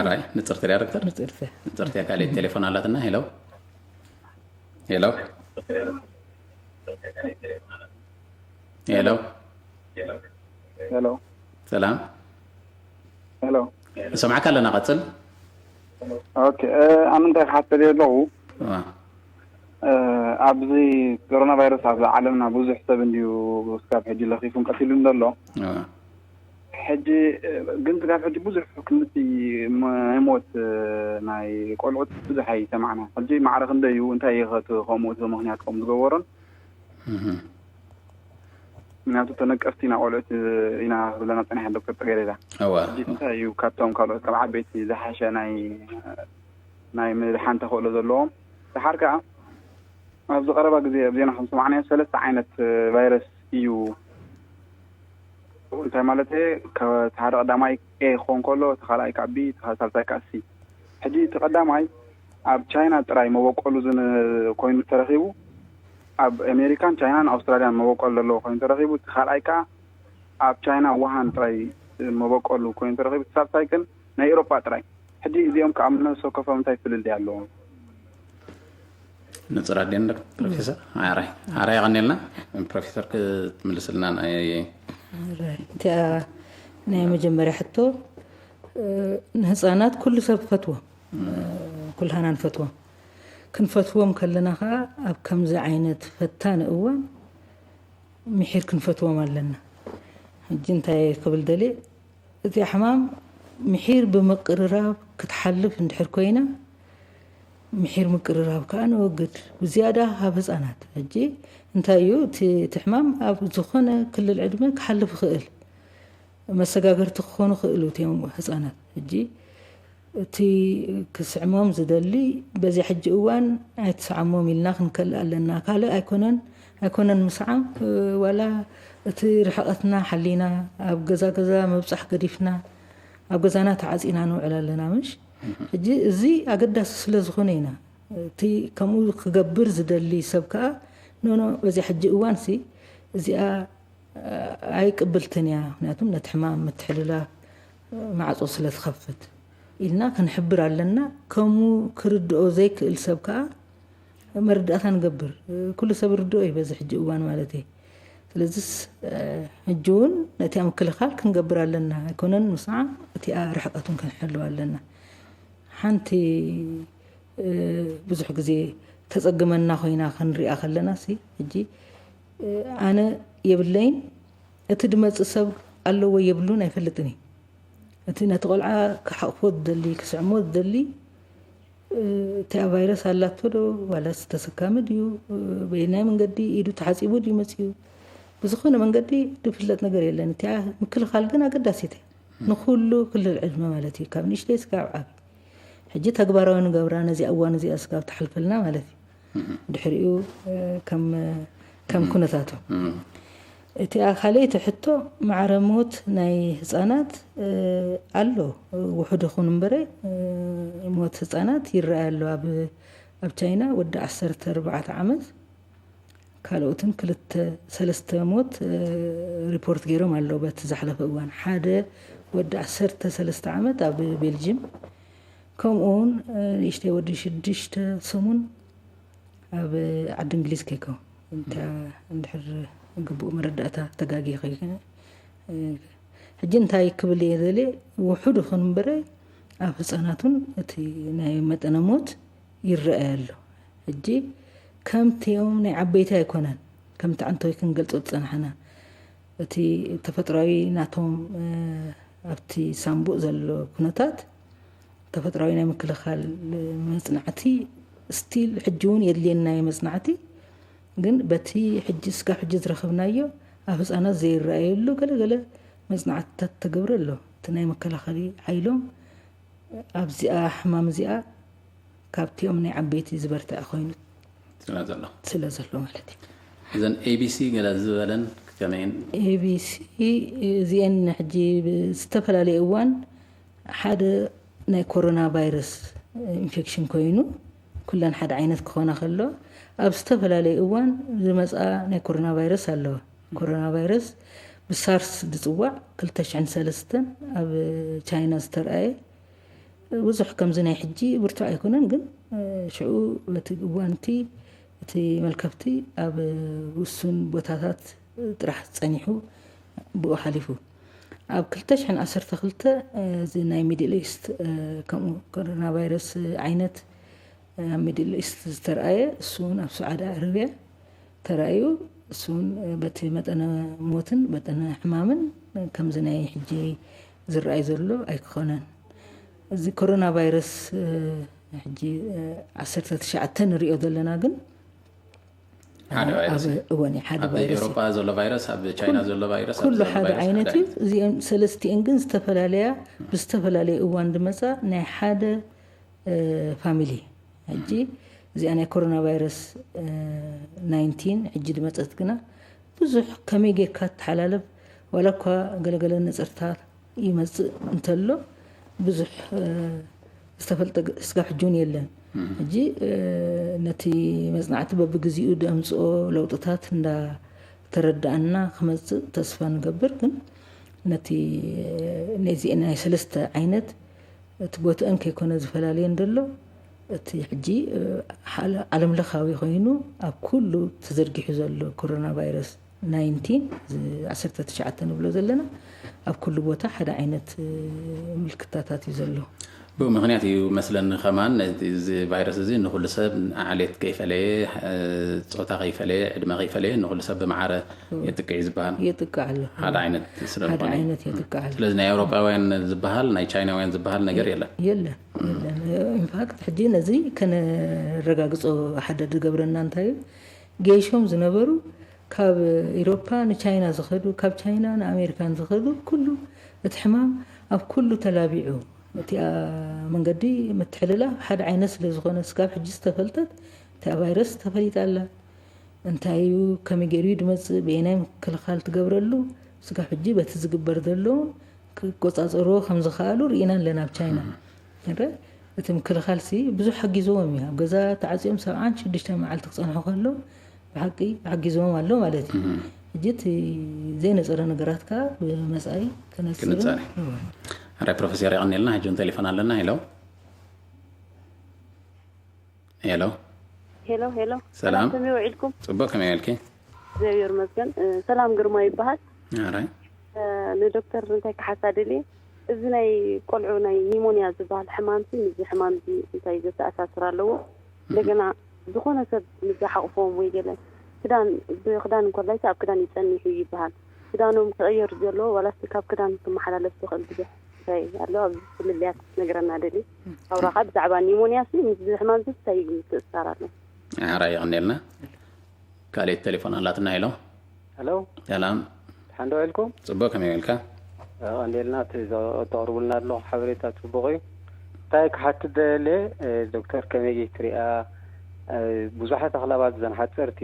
ራይ ንፅርቲ ያ ዶክተር ንፅርቲ ንፅርቲ ያ ካልእ ቴሌፎን ኣላትና። ሄሎ ሄሎ ሄሎ ሄሎ ሰላም ሄሎ ንሰምዓካ ኣለና። ቀፅል። ኦኬ ኣነ እንታይ ክሓተል ኣለኹ ኣብዚ ኮሮና ቫይረስ ኣብ ዓለምና ብዙሕ ሰብ እንድዩ ስካብ ሕጂ ለኺፉን ቀቲሉን ዘሎ። ሕጂ ግን ስጋብ ሕጂ ብዙሕ ክምቲ ናይ ሞት ናይ ቆልዑት ብዙሕ ኣይሰማዕና። ሕጂ ማዕረ ክንደይ እዩ? እንታይ እዩ ከምኡ እቲ ምክንያት ከምኡ ዝገበሮን? ምክንያቱ ተነቀፍቲ ኢና ቆልዑት ኢና ክብለና ፀኒሐ ዶክተር ፀገሬዳ። ሕጂ እንታይ እዩ ካብቶም ካልኦት ካብ ዓበይቲ ዝሓሸ ናይ ናይ ምድሓን ተኽእሎ ዘለዎም? ደሓር ከዓ ኣብዚ ቀረባ ግዜ ኣብ ዜና ከም ሰማዕናዮ ሰለስተ ዓይነት ቫይረስ እዩ። እንታይ ማለት እቲ ሓደ ቀዳማይ ኤ ክኸውን ከሎ እቲ ካልኣይ ከዓ ቢ፣ እቲ ሳልሳይ ከዓ ሲ። ሕጂ እቲ ቀዳማይ ኣብ ቻይና ጥራይ መበቆሉ ኮይኑ ተረኺቡ፣ ኣብ ኣሜሪካን ቻይናን ኣውስትራልያን መበቆሉ ዘለዎ ኮይኑ ተረኺቡ፣ እቲ ካልኣይ ከዓ ኣብ ቻይና ውሃን ጥራይ መበቆሉ ኮይኑ ተረኺቡ፣ እቲ ሳልሳይ ግን ናይ ኤውሮጳ ጥራይ። ሕጂ እዚኦም ከዓ ኣብ ነፍሲ ወከፎም እንታይ ፍልልይ ኣለዎም? ንፅር ኣዴን ዶ ፕሮፌሰር? ኣራይ ኣራይ ቀኒልና ፕሮፌሰር ክትምልስልና ናይ እቲኣ ናይ መጀመርያ ሕቶ ንህፃናት ኩሉ ሰብ ክፈትዎም፣ ኩልሃና ንፈትዎም። ክንፈትዎም ከለና ከዓ ኣብ ከምዚ ዓይነት ፈታኒ እዋን ምሒር ክንፈትዎም ኣለና። ሕጂ እንታይ ክብል ደልየ፣ እዚኣ ሕማም ምሒር ብምቅርራብ ክትሓልፍ እንድሕር ኮይና፣ ምሒር ምቅርራብ ከዓ ነወግድ፣ ብዝያዳ ኣብ ህፃናት። ሕጂ እንታይ እዩ እቲ እቲ ሕማም ኣብ ዝኾነ ክልል ዕድመ ክሓልፍ ይኽእል፣ መሰጋገርቲ ክኾኑ ይኽእሉ እቲኦም ህፃናት። ሕጂ እቲ ክስዕሞም ዝደሊ በዚ ሕጂ እዋን ኣይትስዓሞም ኢልና ክንከልእ ኣለና። ካልእ ኣይኮነን ኣይኮነን ምስዓም ዋላ እቲ ርሕቐትና ሓሊና ኣብ ገዛ ገዛ ምብፃሕ ገዲፍና ኣብ ገዛና ተዓፂና ንውዕል ኣለና። ምሽ ሕጂ እዚ ኣገዳሲ ስለ ዝኾነ ኢና እቲ ከምኡ ክገብር ዝደሊ ሰብ ከዓ ኖኖ በዚ ሕጂ እዋን ሲ እዚኣ ኣይቅብልትን እያ። ምክንያቱም ነቲ ሕማም ምትሕልላፍ ማዕፆ ስለ ትኸፍት ኢልና ክንሕብር ኣለና። ከምኡ ክርድኦ ዘይክእል ሰብ ከዓ መረዳእታ ንገብር። ኩሉ ሰብ ርድኦ እዩ በዚ ሕጂ እዋን ማለት እዩ። ስለዚስ ሕጂ እውን ነቲኣ ምክልኻል ክንገብር ኣለና። ኣይኮነን ምስዓ እቲኣ ርሕቀት እውን ክንሕልው ኣለና። ሓንቲ ብዙሕ ግዜ ተፀግመና ኮይና ክንሪኣ ከለና ሲ ሕጂ ኣነ የብለይን እቲ ድመፅእ ሰብ ኣለዎ የብሉን ኣይፈልጥን እዩ። እቲ ነቲ ቆልዓ ክሓቕፎ ዝደሊ ክስዕሞ ዝደሊ እቲኣ ቫይረስ ኣላቶ ዶ ዋላስ ተሰካሚ ድዩ በየናይ መንገዲ ኢዱ ተሓፂቡ ድዩ መፅዩ ብዝኾነ መንገዲ ዝፍለጥ ነገር የለን። እቲኣ ምክልኻል ግን ኣገዳሲት እያ ንኩሉ ክልል ዕድመ ማለት እዩ ካብ ንእሽተይ ስጋብ ዓብ ሕጂ ተግባራዊ ንገብራ ነዚኣ እዋን እዚኣ ስጋብ ትሓልፈልና ማለት እዩ። ድሕሪኡ ከም ከም ኩነታቱ እቲኣ ካልኣይቲ ሕቶ ማዕረ ሞት ናይ ህፃናት ኣሎ ውሑድ ይኹን እምበረ ሞት ህፃናት ይረኣይ ኣሎ። ኣብ ኣብ ቻይና ወዲ ዓሰርተ ኣርባዕተ ዓመት ካልኦትን ክልተ ሰለስተ ሞት ሪፖርት ገይሮም ኣለዉ። በቲ ዝሓለፈ እዋን ሓደ ወዲ ዓሰርተ ሰለስተ ዓመት ኣብ ቤልጅም ከምኡ እውን ንእሽተይ ወዲ ሽዱሽተ ሰሙን ኣብ ዓዲ እንግሊዝ ከይከው እንተ እንድሕር ግቡእ መረዳእታ ተጋጊ ከይኮነ ሕጂ እንታይ ክብል እየ ዘለ ውሑድ ይኹን እምበረ ኣብ ህፃናቱን እቲ ናይ መጠነ ሞት ይረኣይ ኣሎ። ሕጂ ከምቲኦም ናይ ዓበይቲ ኣይኮነን ከምቲ ዓንተወይ ክንገልፆ ዝፀናሕና እቲ ተፈጥሯዊ ናቶም ኣብቲ ሳንቡእ ዘሎ ኩነታት ተፈጥራዊ ናይ ምክልኻል መፅናዕቲ ስቲል ሕጂ እውን የድልየና እዩ መፅናዕቲ ግን በቲ ሕጂ ስጋብ ሕጂ ዝረኸብናዮ ኣብ ህፃናት ዘይረኣየሉ ገለገለ መፅናዕትታት ተገብረ ኣሎ እቲ ናይ መከላኸሊ ሓይሎም ኣብዚኣ ሕማም እዚኣ ካብቲኦም ናይ ዓበይቲ ዝበርትዐ ኮይኑ ስለ ዘሎ ስለ ዘሎ ማለት እዩ። እዘን ኤቢሲ ገለ ዝበለን ከመይን ኤቢሲ እዚአን ሕጂ ዝተፈላለየ እዋን ሓደ ናይ ኮሮና ቫይረስ ኢንፌክሽን ኮይኑ ኩለን ሓደ ዓይነት ክኾና ከሎ ኣብ ዝተፈላለየ እዋን ዝመፅኣ ናይ ኮሮና ቫይረስ ኣለዋ። ኮሮና ቫይረስ ብሳርስ ዝፅዋዕ ክልተ ሽሕን ሰለስተን ኣብ ቻይና ዝተረኣየ ብዙሕ ከምዚ ናይ ሕጂ ብርቱዕ ኣይኮነን ግን ሽዑ በቲ እዋንቲ እቲ መልከፍቲ ኣብ ውሱን ቦታታት ጥራሕ ፀኒሑ ብኡ ሓሊፉ ኣብ ክልተ ሽሕን ዓሰርተ ክልተ እዚ ናይ ሚድል ኢስት ከምኡ ኮሮና ቫይረስ ዓይነት ኣብ ሚድል ኢስት ዝተረኣየ እሱ እውን ኣብ ሱዓድ ዓረብያ ተራእዩ እሱ እውን በቲ መጠነ ሞትን መጠነ ሕማምን ከምዚ ናይ ሕጂ ዝረኣይ ዘሎ ኣይክኾነን። እዚ ኮሮና ቫይረስ፣ እ፣ ሕጂ፣ እ፣ ዓሰርተ ትሽዓተ ንሪኦ ዘለና ግን ሓደ እ፣ ቫይረስ ኣብ እዩ። እወን እዩ፣ ሓደ ኣብ ቫይረስ እዩ። ኤውሮጳ ዘሎ ቫይረስ፣ ኣብ ቻይና ኩሉ ዘሎ ቫይረስ፣ ኣብዚ ኩሉ ዘሎ ሓደ ቫይረስ ዓይነት ሓደ እዩ። ዓይነት። እዚኦም ሰለስቲኤን ግን ዝተፈላለያ፣ ብዝተፈላለየ እዋን ዝመጻ ናይ ሓደ፣ እ፣ ፋሚሊ። ሕጂ እዚኣ ናይ ኮሮና ቫይረስ፣ እ፣ ናይንቲን ሕጂ ዝመጸት ግና ብዙሕ ከመይ ጌርካ ትሓላለፍ፣ ዋላ እኳ ገለገለ ነጸርታ ይመጽእ እንተሎ ብዙሕ፣ እ፣ ዝተፈልጠ ግ-፣ ስጋብ ሕጂ እውን የለን። ሕጂ፣ እ፣ ነቲ መጽናዕቲ በብግዚኡ ዘምጽኦ ለውጥታት እንዳተረዳእና ክመጽእ ተስፋ ንገብር። ግን ነቲ፣ እ፣ ነዚ ናይ ሰለስተ ዓይነት እቲ ቦትአን ከይኮነ ዝፈላለየን ዘሎ፣ እቲ ሕጂ፣ እ፣ ሓለ-፣ ዓለም ለኻዊ ኮይኑ ኣብ ኩሉ ተዘርጊሑ ዘሎ ኮሮና ቫይረስ ናይንቲን፣ እዚ ዓሰርተ ትሽዓተ ንብሎ ዘለና፣ ኣብ ኩሉ ቦታ ሓደ ዓይነት፣ እ፣ ምልክታታት እዩ ዘሎ። ብኡ ምኽንያት እዩ መስለኒ ከማን እቲ፣ እዚ ቫይረስ እዚ ንኹሉ ሰብ ዓሌት ከይፈለየ፣ እ፣ ጾታ ከይፈለየ፣ ዕድመ ከይፈለየ ንኹሉ ሰብ ብማዕረ የጥቅዕ እዩ ዝበሃል። የጥቅዕ ኣሎ። ሓደ ዓይነት ስለ ሓደ ዝኾነ። ዓይነት የጥቅዕ ኣሎ። ስለዚ ናይ ኤውሮጳውያን ዝበሃል፣ ናይ ቻይናውያን ዝበሃል ነገር የለን። የለን፣ የለን። ኢንፋክት ሕጂ ነዚ ከነረጋግጾ ሓደ ዝገብረና እንታይ እዩ? ገይሾም ዝነበሩ ካብ ኢሮፓ ንቻይና ዝኸዱ፣ ካብ ቻይና ንኣሜሪካን ዝኸዱ ኩሉ እቲ ሕማም ኣብ ኩሉ ተላቢዑ። እቲኣ መንገዲ ምትሕልላፍ ሓደ ዓይነት ስለ ዝኾነ ስጋብ ሕጂ ዝተፈልጠት እቲኣ ቫይረስ ተፈሊጣ ኣላ። እንታይ እዩ፣ ከመይ ገይሩ እዩ ድመጽእ፣ በየናይ ምክልኻል ትገብረሉ፣ ስጋብ ሕጂ በቲ ዝግበር ዘሎ ክቆጻጸርዎ ከም ዝኸኣሉ ርኢና ኣለና ኣብ ቻይና። እረ፣ እቲ ምክልኻል ሲ ብዙሕ ሓጊዝዎም እዩ። ኣብ ገዛ ተዓጽዮም ሰብዓን ሽዱሽተ መዓልቲ ክጸንሑ ከሎ ብሓቂ ሓጊዝዎም ኣሎ ማለት እዩ። ሕጂ እቲ ዘይነጸረ ነገራት ከኣ ብመጻኢ ክነጽርን ክንጻረ። እወ። ሕራይ ፕሮፌሰር የቐንየልና። ሕጂ እውን ቴሌፎን ኣለና። ሄሎ። ሄሎ። ሄሎ፣ ሄሎ። ሰላም። ሰላም፣ ከመይ ውዒልኩም? ጽቡቕ፣ ከመይ ውዒልኪ? እግዚኣብሔር ይመስገን። እ፣ ሰላም ግርማ ይበሃል። ኣራይ። እ፣ ንዶክተር እንታይ ክሓታ ደልየ፣ እዚ ናይ ቆልዑ ናይ ኒሞንያ ዝበሃል ሕማምሲ ምስዚ ሕማምዚ እንታይ ዘተኣሳስር ኣለዎ? እንደገና ዝኾነ ሰብ ምስ ዝሓቑፎም ወይ ገለ ክዳን፣ ብክዳን እንኮላይሲ ኣብ ክዳን ይጸኒሑ ይበሃል። ክዳኖም ክቕየር ዘሎ ዋላስ ካብ ክዳን ክመሓላለፍ ዝኽእል ብዙሕ እንታይ ኣሎ? ኣብዚ ፍልልያት ክትነግረና ደሊ። ኣውራኻ ብዛዕባ ኒሞንያ ሲ ምስ እዚ ሕማም ሲ እንታይ ምትእስሳር ኣሎ? ኣራ የቐንየልና። ካልእ ቴሌፎን ኣላትና። ሄሎ። ሄሎ። ሰላም። ሓንዶ ኢልኩም? ጽቡቕ፣ ከመይ ኢልካ? ቀንዴልና እቲ ዘ-፣ እተቕርቡልና ኣለኹም ሓበሬታ ጽቡቕ እዩ። እንታይ ክሓትት ደልየ፣ እ፣ ዶክተር ከመይ ትሪኣ፣ እ፣ ብዙሓት ኣኽላባት እዘን ሓጸርቲ፣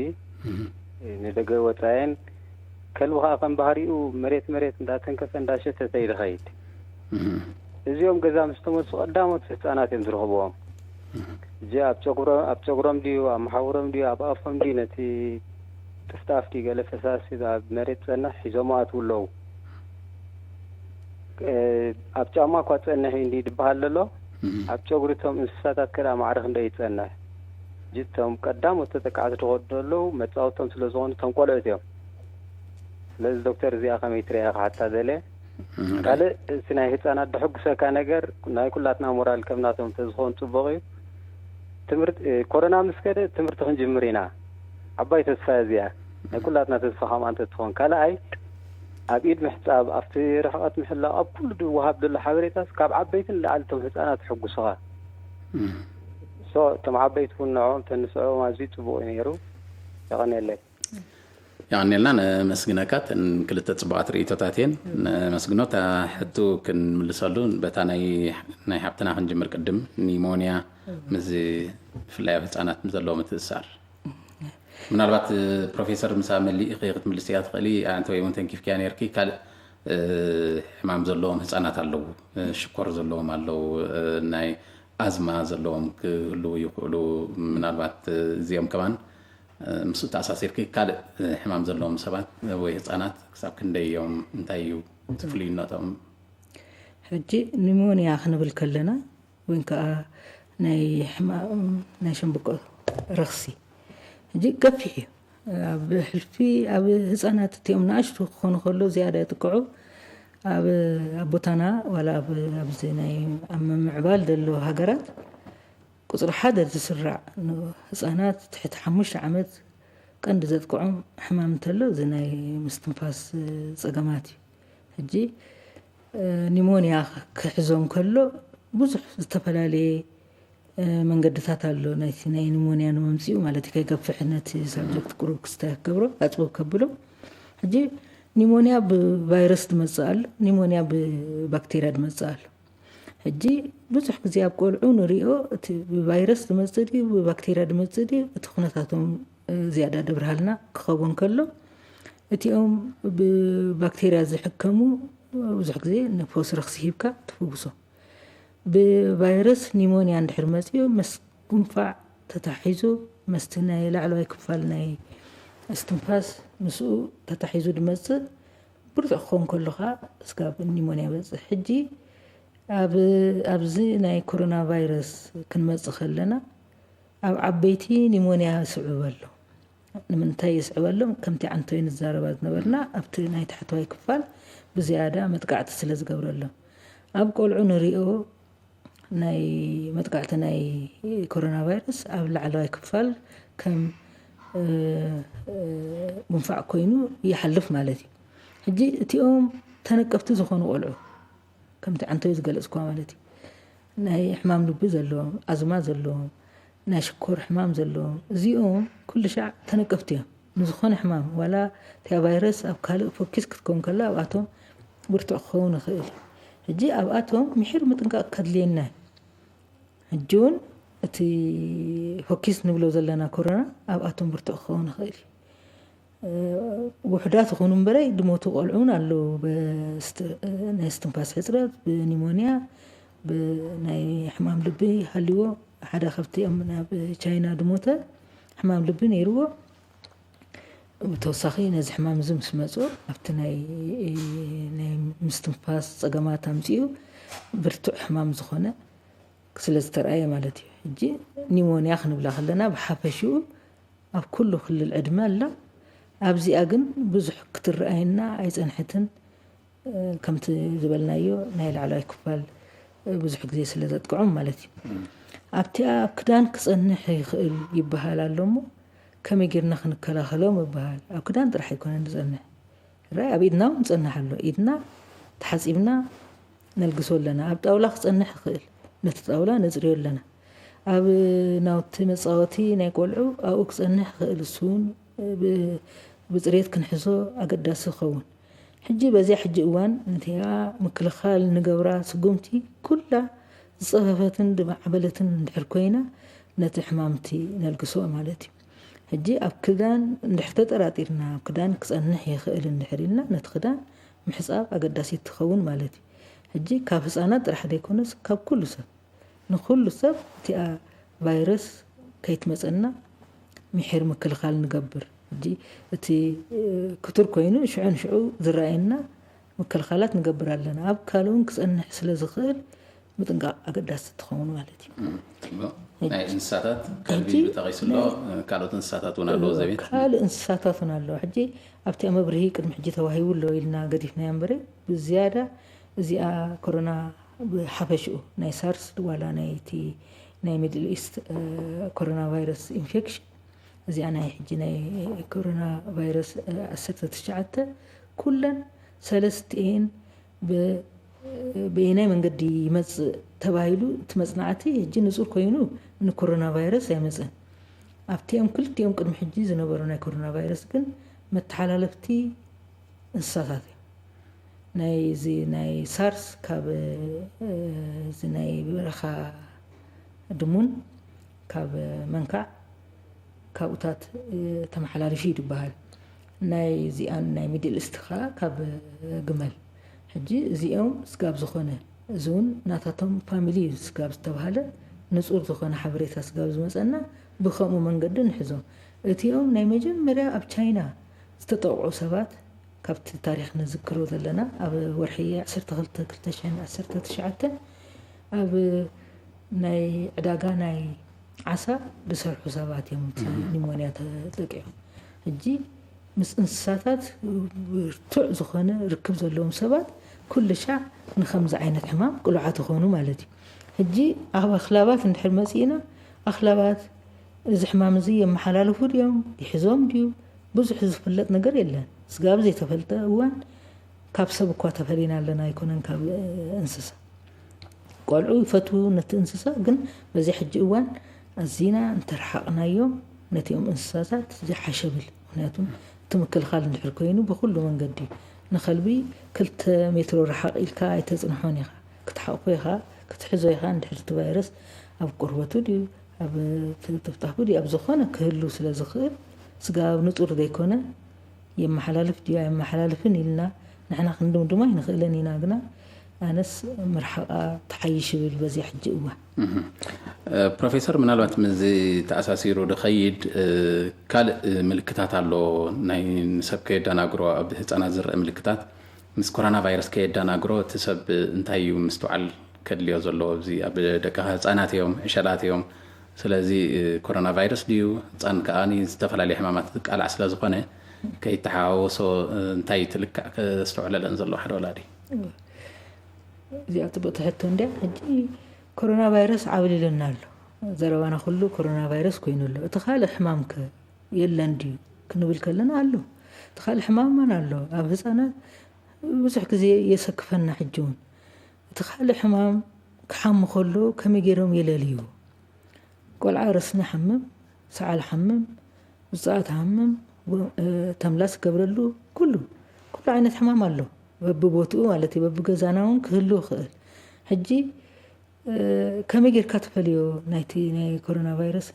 እህ። እ፣ ንደገ ወጻየን፣ ከልቢ ኸኣ ከም ባህሪኡ መሬት መሬት እንዳተንከፈ እንዳሸተተ እዩ ዝኸይድ። እህ። እዚኦም ገዛ ምስ ተመልሱ ቀዳሞት ህጻናት እዮም ዝረኽብዎም። እህ። እዚ ኣብ ጨጉሮ-፣ ኣብ ጨጉሮም ድዩ፣ ኣብ መሓውሮም ድዩ፣ ኣብ ኣፎም ድዩ፣ ነቲ ጥፍጣፍ ድዩ ገለ ፈሳሲ ኣብ መሬት ጸንሕ ሒዞሞ ኣትዉ ኣለዉ። እ፣ ኣብ ጫማ እኳ ጸንሕ እዩ እንዲ ድበሃል ዘሎ፣ እህ። ኣብ ጨጉሪ እቶም እንስሳታት ከኣ ማዕረ ክንደይ ይጸንሕ። ሕጂ እቶም ቀዳሞት ተጠቃዕቲ ዝኸዱ ዘለዉ መጻወቶም ስለ ዝኾኑ እቶም ቆልዑት እዮም። ስለዚ ዶክተር እዚኣ ከመይ ትሪኣ ክሓታ ደልየ። እም፣ ካልእ እቲ ናይ ህጻናት ደሐጉሰካ ነገር ናይ ኩላትና ሞራል ከም ናቶም እንተዝኸውን ጽቡቕ እዩ። ትምህርቲ፣ እ፣ ኮሮና ምስ ከደ ትምህርቲ ክንጅምር ኢና። ዓባይ ተስፋ እዚኣ። ናይ ኩላትና ተስፋ ከምኣ እንተትኸውን። ካልኣይ ኣብ ኢድ ምሕጻብ፣ ኣብቲ ርሕቐት ምሕላው፣ ኣብ ኩሉ ዝወሃብ ዘሎ ሓበሬታስ ካብ ዓበይቲ ንላዕሊ እቶም ህጻናት የሐጉሱኻ። እም። ሶ እቶም ዓበይቲ እውን ንዕኦም ተንስዕዎም ኣዝዩ ጽቡቕ እዩ ነይሩ። የቐንየለይ። የቐንየልና፣ ነመስግነካ። እተን ክልተ ጽቡቓት ርእይቶታት እየን። ነመስግኖ። እታ ሕቱ ክንምልሰሉ፣ በታ ናይ፣ ናይ ሓብትና ክንጅምር ቅድም፣ ኒሞንያ ምስ ብፍላይ ኣብ ህጻናት ዘለዎ ምትእስሳር። ምናልባት፣ እ፣ ፕሮፌሰር ምሳ መሊእኺ ክትምልስያ ትኽእሊ፣ ኣንተ ወይ እውን ተንኪፍክያ ነይርኪ። ካልእ፣ እ፣ ሕማም ዘለዎም ህጻናት ኣለዉ፣ እ፣ ሽኮር ዘለዎም ኣለዉ፣ እ፣ ናይ ኣዝማ ዘለዎም ክህልዉ ይኽእሉ። ምናልባት፣ እ፣ እዚኦም ከማን፣ እ፣ ምስኡ ተኣሳሲርኪ ካልእ፣ እ፣ ሕማም ዘለዎም ሰባት ወይ ህጻናት ክሳብ ክንደይ እዮም፣ እንታይ እዩ እቲ ፍሉይነቶም? ሕጂ ኒሞንያ ክንብል ከለና፣ ወይ ከዓ ናይ ሕማም ናይ ሸምብቆ ረኽሲ፣ ሕጂ ገፊሕ እዩ። ኣብ ሕልፊ፣ ኣብ ህጻናት እቲኦም ንኣሽቱ ክኾኑ ከሎ ዝያዳ ይጥቅዑ። ኣብ፣ ኣብ ቦታና ዋላ ኣብ፣ ኣብዚ ናይ፣ ኣብ ምምዕባል ዘለዉ ሃገራት ቁጽሪ ሓደ ዝስራዕ ንህጻናት ትሕቲ ሓሙሽተ ዓመት ቀንዲ ዘጥቅዖም ሕማም እንተሎ እዚ ናይ ምስትንፋስ ጸገማት እዩ። ሕጂ ኒሞንያ ክሕዞ እንከሎ ብዙሕ ዝተፈላለየ መንገድታት ኣሎ። ናይቲ ናይ ኒሞንያ ንመምፅኡ ማለት እዩ፣ ከይገፍሕ ነቲ ሳብጀክት ቁሩብ ክስታይ ክገብሮ ኣፅብብ ከብሎ። ሕጂ ኒሞንያ ብቫይረስ ዝመፅእ ኣሎ፣ ኒሞንያ ብባክቴርያ ዝመፅእ ኣሎ። ሕጂ ብዙሕ ግዜ ኣብ ቆልዑ ንሪኦ፣ እቲ ብቫይረስ ዝመፅእ ድዩ ብባክቴርያ ዝመፅእ ድዩ፣ እቲ ኩነታቶም ዝያዳ ደብርሃልና ክኸውን ከሎ፣ እቲኦም ብባክቴርያ ዝሕከሙ ብዙሕ ግዜ ንፎስረክስ ሂብካ ትፍውሶ። ብቫይረስ ኒሞንያ እንድሕር መፅኡ፣ መስ ጉንፋዕ ተታሒዙ፣ መስቲ ናይ ላዕለዋይ ክፋል ናይ እስትንፋስ ምስኡ ተታሒዙ ድመፅእ፣ ብርቱዕ ክኸውን ከሎ ኸዓ እስካብ ኒሞንያ ይበፅሕ። ሕጂ ኣብ ኣብዚ ናይ ኮሮና ቫይረስ ክንመፅእ ከለና፣ ኣብ ዓበይቲ ኒሞንያ ይስዕብ ኣሎ። ንምንታይ ይስዕብ ኣሎ? ከምቲ ዓንቶይ ንዛረባ ዝነበርና፣ ኣብቲ ናይ ታሕተዋይ ክፋል ብዝያዳ መጥቃዕቲ ስለ ዝገብረሎም። ኣብ ቆልዑ ንሪኦ ናይ መጥቃዕቲ ናይ ኮሮና ቫይረስ ኣብ ላዕለዋይ ክፋል ከም ጉንፋዕ ኮይኑ ይሓልፍ ማለት እዩ። ሕጂ እቲኦም ተነቀፍቲ ዝኾኑ ቆልዑ፣ ከምቲ ዓንቶይ ዝገለፅኳ ማለት እዩ፣ ናይ ሕማም ልቢ ዘለዎም፣ ኣዝማ ዘለዎም፣ ናይ ሽኮር ሕማም ዘለዎም፣ እዚኦም ኩሉ ሻዕ ተነቀፍቲ እዮም። ንዝኾነ ሕማም፣ ዋላ እቲኣ ቫይረስ ኣብ ካልእ ፎኪስ ክትከውን ከላ፣ ኣብኣቶም ብርቱዕ ክኸውን ይኽእል እዩ። ሕጂ ኣብኣቶም ምሒር ምጥንቃቕ ከድልየና እዩ። ሕጂ እውን እቲ ፎኪስ ንብሎ ዘለና ኮሮና ኣብኣቶም ብርቱዕ ክኸውን ይኽእል እዩ። ውሑዳት ይኹኑ እምበረይ፣ ድሞቱ ቆልዑ እውን ኣለዉ። ናይ እስትንፋስ ሕፅረት፣ ብኒሞንያ፣ ብናይ ሕማም ልቢ ሃልዎ። ሓደ ካብቲ ናብ ቻይና ድሞተ ሕማም ልቢ ነይርዎ። ብተወሳኺ ነዚ ሕማም እዚ ምስ መፁ፣ ኣብቲ ናይ ምስትንፋስ ፀገማት ኣምፅኡ ብርቱዕ ሕማም ዝኾነ ስለ ዝተረኣየ ማለት እዩ። ሕጂ ኒሞንያ ክንብላ ከለና፣ ብሓፈሽኡ ኣብ ኩሉ ክልል ዕድመ ኣላ። ኣብዚኣ ግን ብዙሕ ክትረኣየና ኣይፀንሐትን። ከምቲ ዝበልናዮ፣ ናይ ላዕለዋይ ክፋል ብዙሕ ግዜ ስለ ዘጥቅዖም ማለት እዩ። ኣብቲኣ ኣብ ክዳን ክፀንሕ ይኽእል ይበሃል ኣሎ እሞ፣ ከመይ ጌርና ክንከላኸሎም ይበሃል? ኣብ ክዳን ጥራሕ ኣይኮነን ዝፀንሕ። ራይ ኣብ ኢድና እውን ይፀንሕ ኣሎ። ኢድና ተሓፂብና ነልግሶ ኣለና። ኣብ ጣውላ ክፀንሕ ይኽእል፣ ነቲ ጣውላ ነፅርዮ ኣለና። ኣብ ናውቲ መፃወቲ ናይ ቆልዑ ኣብኡ ክፀንሕ ይኽእል፣ እሱ እውን ብፅሬት ክንሕዞ ኣገዳሲ ይኸውን። ሕጂ በዚያ ሕጂ እዋን ነቲኣ ምክልኻል ንገብራ ስጉምቲ ኩላ ዝፀፈፈትን ዝማዕበለትን እንድሕር ኮይና፣ ነቲ ሕማምቲ ነልግሶ ማለት እዩ። ሕጂ ኣብ ክዳን እንድሕር ተጠራጢርና፣ ኣብ ክዳን ክፀንሕ ይኽእል እንድሕር ኢልና፣ ነቲ ክዳን ምሕፃብ ኣገዳሲት ትኸውን ማለት እዩ። ሕጂ ካብ ህፃናት ጥራሕ ዘይኮነስ፣ ካብ ኩሉ ሰብ፣ ንኹሉ ሰብ እቲኣ ቫይረስ ከይትመፀና ምሒር ምክልኻል ንገብር። ሕጂ እቲ ክቱር ኮይኑ ሽዑ ንሽዑ ዝረኣየና ምክልኻላት ንገብር ኣለና። ኣብ ካልእ እውን ክፀንሕ ስለ ዝኽእል ምጥንቃቕ ኣገዳሲ ትኸውን ማለት እዩ። ናይ እንስሳታት ከልቢ ተጠቂሱ ኣሎ፣ ካልኦት እንስሳታት እውን ኣለዎ ዘቤት። ካልእ እንስሳታት እውን ኣለዎ። ሕጂ ኣብቲ መብርሂ ቅድሚ ሕጂ ተዋሂቡ ኣሎ ኢልና ገዲፍናዮ እምበረ፣ ብዝያዳ እዚኣ ኮሮና ብሓፈሽኡ ናይ ሳርስ ዋላ ናይቲ ናይ ሚድል ኢስት ኮሮና ቫይረስ ኢንፌክሽን፣ እዚኣ ናይ ሕጂ ናይ ኮሮና ቫይረስ ዓሰርተ ትሽዓተ፣ ኩለን ሰለስቲኤን ብየናይ መንገዲ ይመፅእ ተባሂሉ እቲ መፅናዕቲ ሕጂ ንፁር ኮይኑ ንኮሮና ቫይረስ ኣይመፅእን። ኣብቲኦም ክልቲኦም ቅድሚ ሕጂ ዝነበሩ ናይ ኮሮና ቫይረስ ግን መተሓላለፍቲ እንስሳታት እዮም። ናይ እዚ ናይ ሳርስ ካብ እዚ ናይ በረኻ ድሙን ካብ መንካዕ ካብኡታት ተመሓላሊፉ እዩ ዝበሃል። ናይ እዚኣን ናይ ሚድል ኢስት ከዓ ካብ ግመል። ሕጂ እዚኦም ስጋብ ዝኾነ፣ እዚ እውን ናታቶም ፋሚሊ እዩ ስጋብ ዝተባህለ ንፁር ዝኾነ ሓበሬታ ስጋብ ዝመፀና ብከምኡ መንገዲ ንሕዞም። እቲኦም ናይ መጀመርያ ኣብ ቻይና ዝተጠቕዑ ሰባት ካብቲ ታሪክ ንዝክሮ ዘለና ኣብ ወርሒ ዓሰርተ ክልተ ክልተ ሽሕን ዓሰርተ ትሽዓተን ኣብ ናይ ዕዳጋ ናይ ዓሳ ዝሰርሑ ሰባት እዮም እቲ ኒሞንያ ተጠቂዖም። ሕጂ ምስ እንስሳታት ብርቱዕ ዝኾነ ርክብ ዘለዎም ሰባት ኩሉ ሻዕ ንከምዚ ዓይነት ሕማም ቅሉዓት ይኾኑ ማለት እዩ። ሕጂ ኣብ ኣኽላባት እንድሕር መፂእና ኣኽላባት እዚ ሕማም እዚ የመሓላልፉ ድዮም ይሕዞም ድዩ ብዙሕ ዝፍለጥ ነገር የለን። ስጋብ ዘይተፈልጠ እዋን ካብ ሰብ እኳ ተፈሊና ኣለና ኣይኮነን ካብ እንስሳ። ቆልዑ ይፈትዉ ነቲ እንስሳ፣ ግን በዚ ሕጂ እዋን ኣዚና እንተረሓቕናዮም ነቲኦም እንስሳታት ዝሓሸብል። ምክንያቱም እቲ ምክልኻል እንድሕር ኮይኑ ብኩሉ መንገዲ ንኸልቢ ክልተ ሜትሮ ረሓቕ ኢልካ ኣይተጽንሖን ኢኻ። ክትሓቕፎ ኢኻ፣ ክትሕዞ ኢኻ። እንድሕር እቲ ቫይረስ ኣብ ቁርበቱ ድዩ ኣብ ትፍታፉ ድዩ ኣብ ዝኾነ ክህሉ ስለ ዝኽእል፣ ስጋ ኣብ ንጹር ዘይኮነ የመሓላልፍ ድዩ ኣየመሓላልፍን ኢልና ንሕና ክንድምድሞ ኣይንኽእልን ኢና። ግና ኣነስ ምርሓቓ ተሓይሽ ይብል በዚ ሕጂ እዋን። ፕሮፌሰር፣ ምናልባት ምዚ ተኣሳሲሩ ድኸይድ ካልእ ምልክታት ኣሎ፣ ናይ ንሰብ ከየዳናግሮ ኣብ ህፃናት ዝረአ ምልክታት ምስ ኮሮና ቫይረስ ከየዳናግሮ እቲ ሰብ እንታይ እዩ ምስትውዓል ከድልዮ ዘለዎ? እዚ ኣብ ደቂ ህፃናት እዮም፣ ዕሸላት እዮም። ስለዚ ኮሮና ቫይረስ ድዩ ህፃን ከኣ ዝተፈላለዩ ሕማማት ዝቃላዕ ስለ ዝኾነ ከይተሓዋወሶ እንታይ ትልካዕ ከስተውዕለለን ዘለዎ ሓደ ወላዲ? እዚኣ ፅቡቅ ትሕቶ እንድያ። ሕጂ ኮሮና ቫይረስ ዓብሊልና ኣሎ። ዘረባና ኩሉ ኮሮና ቫይረስ ኮይኑ ኣሎ። እቲ ካልእ ሕማም ከ የለን ድዩ ክንብል ከለና ኣሎ። እቲ ካልእ ሕማም ማን ኣሎ? ኣብ ህፃናት ብዙሕ ግዜ የሰክፈና። ሕጂ እውን እቲ ካልእ ሕማም ክሓሙ ከሎ ከመይ ገይሮም የለልዩ? ቆልዓ ረስኒ ሓምም፣ ሰዓል ሓምም፣ ውፅኣት ሓምም፣ ተምላስ ገብረሉ፣ ኩሉ ኩሉ ዓይነት ሕማም ኣሎ። በብቦትኡ ማለት እዩ። በብገዛና እውን ክህሉ ይኽእል። ሕጂ ከመይ ጌርካ ትፈልዮ ናይቲ ናይ ኮሮና ቫይረስ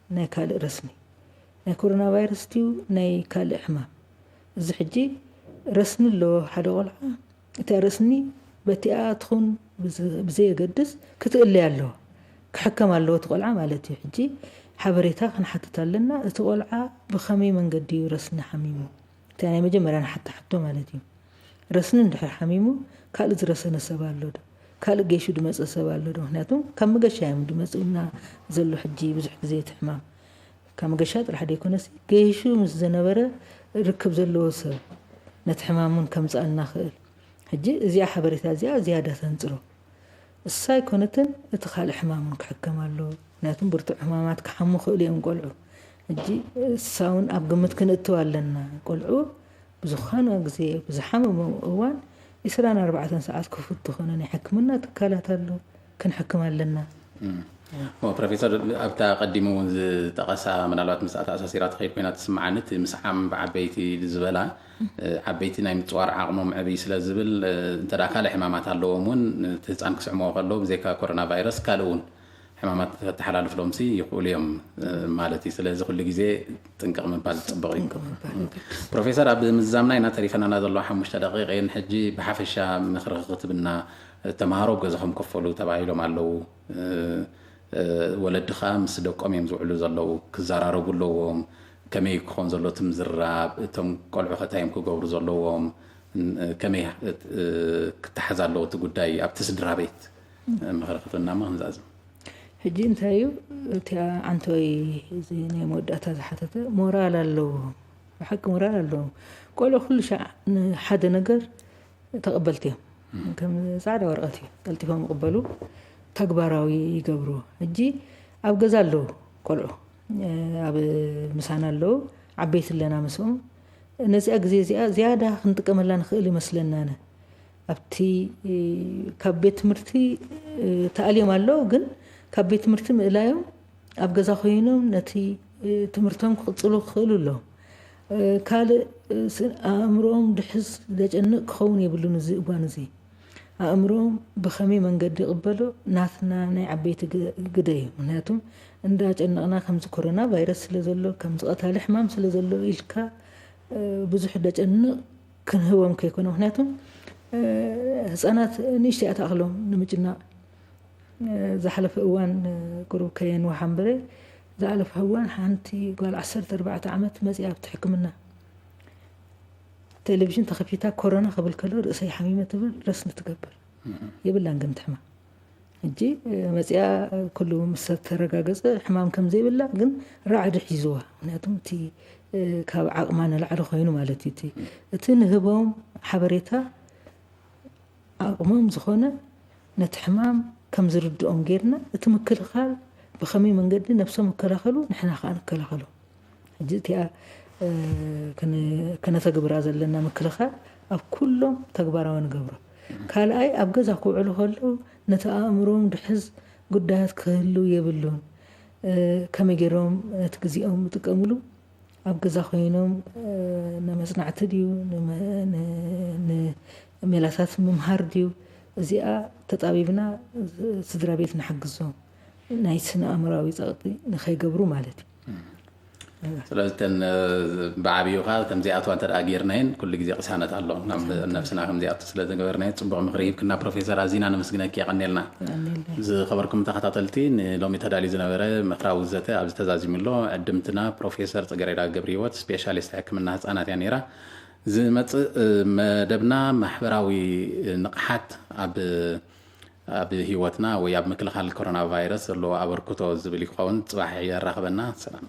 ናይ ካልእ ረስኒ? ናይ ኮሮና ቫይረስ ድዩ ናይ ካልእ ሕማም? እዚ ሕጂ ረስኒ ኣለዎ ሓደ ቆልዓ፣ እታ ረስኒ በቲኣ ትኹን ብዘየገድስ ክትእለይ ኣለዎ። ክሕከም ኣለዎ እቲ ቆልዓ ማለት እዩ። ሕጂ ሓበሬታ ክንሓትት ኣለና። እቲ ቆልዓ ብኸመይ መንገዲ እዩ ረስኒ ሓሚሙ? እታ ናይ መጀመርያ ንሓታ ሕቶ ማለት እዩ። ረስኒ እንድሕር ሓሚሙ ካልእ ዝረሰነ ሰብ ኣሎ ዶ? ካልእ ገይሹ ድመፀ ሰብ ኣሎ ዶ? ምክንያቱም ካብ መገሻ እዮም ድመፅና ዘሎ ሕጂ ብዙሕ ግዜ እቲ ሕማም ካብ መገሻ ጥራሕ ደይኮነሲ ገይሹ ምስ ዝነበረ ርክብ ዘለዎ ሰብ ነቲ ሕማም እውን ከምፅኣልና ክእል። ሕጂ እዚኣ ሓበሬታ እዚኣ ዝያዳ ተንፅሮ። እሳ ኣይኮነትን እቲ ካልእ ሕማም እውን ክሕከም ኣሎ። ምክንያቱም ብርቱዕ ሕማማት ክሓሙ ክእሉ እዮም ቆልዑ። ሕጂ እሳ እውን ኣብ ግምት ክንእትው ኣለና። ቆልዑ ብዝኾነ ግዜ ብዝሓመሙ እዋን ዕስራን ኣርባዕተን ሰዓት ክፉት ዝኾነ ናይ ሕክምና ትካላት ኣሎ። ክንሕክም ኣለና። ፕሮፌሰር፣ ኣብታ ቀዲሙ እውን ዝጠቐሳ ምናልባት ምስ ኣተኣሳሲራ ትኸይድ ኮይና ትስምዓኒ፣ እቲ ምስዓም ብዓበይቲ ዝበላ ዓበይቲ ናይ ምፅዋር ዓቕሞም ዕብይ ስለ ዝብል እንተ ካልእ ሕማማት ኣለዎም እውን እቲ ህፃን ክስዕምዎ ከለዉ ብዘይካ ኮሮና ቫይረስ ካልእ እውን ሕማማት ከተሓላልፍሎም ሲ ይኽእሉ እዮም ማለት እዩ። ስለዚ ኩሉ ግዜ ጥንቅቕ ምባል ፅቡቕ እዩ። ፕሮፌሰር፣ ኣብ ምዝዛምና ኢና ተሪፈናና ዘለዋ ሓሙሽተ ደቂቕ እየን። ሕጂ ብሓፈሻ ምኽሪ ክትብና፣ ተምሃሮ ኣብ ገዛኹም ከፈሉ ተባሂሎም ኣለዉ። ወለዲ ከዓ ምስ ደቆም እዮም ዝውዕሉ ዘለዉ፣ ክዘራረቡ ኣለዎም። ከመይ ክኾን ዘሎ እቲ ምዝራብ፣ እቶም ቆልዑ ከ እንታይ እዮም ክገብሩ ዘለዎም፣ ከመይ ክተሓዝ ኣለዎ እቲ ጉዳይ ኣብቲ ስድራ ቤት ምኽሪ ክትብና እሞ ክንዛዝም። ሕጂ እንታይ እዩ እቲ ዓንተወይ እዚ ናይ መወዳእታ ዝሓተተ ሞራል ኣለዎ፣ ብሓቂ ሞራል ኣለዎ። ቆልዑ ኩሉ ሻዕ ንሓደ ነገር ተቐበልቲ እዮም። ከም ፃዕዳ ወረቐት እዩ ቀልጢፎም ይቕበሉ፣ ተግባራዊ ይገብርዎ። ሕጂ ኣብ ገዛ ኣለዉ ቆልዑ፣ ኣብ ምሳና ኣለዉ፣ ዓበይቲ ኣለና ምስኦም። ነዚኣ ግዜ እዚኣ ዝያዳ ክንጥቀመላ ንኽእል ይመስለና። ኣነ ኣብቲ ካብ ቤት ትምህርቲ ተኣልዮም ኣለዉ፣ ግን ካብ ቤት ትምህርቲ ምእላዮም ኣብ ገዛ ኮይኖም ነቲ ትምህርቶም ክቕፅሉ ክኽእሉ ኣለዎም። ካልእ ኣእምሮኦም ድሕዝ ዘጨንቕ ክኸውን የብሉን። እዚ እዋን እዚ ኣእምሮኦም ብኸመይ መንገዲ ይቕበሎ ናትና ናይ ዓበይቲ ግደ እዩ። ምክንያቱም እንዳጨነቕና ከምዚ ኮሮና ቫይረስ ስለ ዘሎ ከምዚ ቀታሊ ሕማም ስለ ዘሎ ኢልካ ብዙሕ ደጨንቕ ክንህቦም ከይኮነ። ምክንያቱም ህፃናት ንእሽተይ እያ ትኣኽሎም ንምጭናቕ። ዝሓለፈ እዋን ቁሩብ ከየንውሓ እምበረ ዝሓለፈ እዋን ሓንቲ ጓል ዓሰርተ ኣርባዕተ ዓመት መፂኣ ኣብቲ ሕክምና። ቴሌቪዥን ተኸፊታ ኮሮና ክብል ከሎ ርእሰይ ሓሚመ ትብል ረስኒ ትገብር። የብላን ግን ትሕማ ሕጂ መፂኣ ኩሉ ምስ ተረጋገፀ ሕማም ከም ዘይብላ ግን ራዕዲ ሒዝዋ። ምክንያቱም እቲ ካብ ዓቕማ ንላዕሊ ኮይኑ ማለት እዩ። እቲ ንህቦም ሓበሬታ ዓቕሞም ዝኾነ ነቲ ሕማም ከም ዝርድኦም ጌርና እቲ ምክልኻል ብኸመይ መንገዲ ነብሶም ይከላኸሉ ንሕና ከዓ ንከላኸሎም። ሕጂ እቲኣ ከነተግብራ ዘለና ምክልኻል ኣብ ኩሎም ተግባራዊ ንገብሮ። ካልኣይ ኣብ ገዛ ክውዕሉ ከለዉ ነቲ ኣእምሮም ድሕዝ ጉዳያት ክህልው የብሉን። ከመይ ገይሮም ነቲ ግዜኦም ይጥቀምሉ? ኣብ ገዛ ኮይኖም ንመጽናዕቲ ድዩ ንመ- ን- ንሜላታት ምምሃር ድዩ? እዚኣ ተጣቢብና ስድራ ቤት ንሓግዞም ናይ ስነ ኣእምራዊ ጸቕጢ ንኸይገብሩ ማለት እዩ። ስለዚ ተን ብዓብዩኻ ከምዚኣትዋ እንተ ጌርናየን ኩሉ ግዜ ቅሳነት ኣሎ። ናብ ነብስና ከምዚኣቱ ስለ ዝገበርናዮ ጽቡቕ ምኽሪ ሂብክና ፕሮፌሰር፣ ኣዚና ነመስግነኪ፣ የቐኔልና። ዝኸበርኩም ተኸታተልቲ፣ ንሎሚ ተዳልዩ ዝነበረ ምኽራዊ ዘተ ኣብዚ ተዛዚሙ ኣሎ። ዕድምትና ፕሮፌሰር ጽገሬዳ ገብረህይወት፣ ስፔሻሊስት ሕክምና ህጻናት እያ ነይራ። ዝመጽእ መደብና ማሕበራዊ ንቕሓት ኣብ ኣብ ህይወትና ወይ ኣብ ምክልኻል ኮሮና ቫይረስ ዘለዎ ኣበርክቶ ዝብል ይኸውን። ጽባሕ የራኽበና። ሰላም።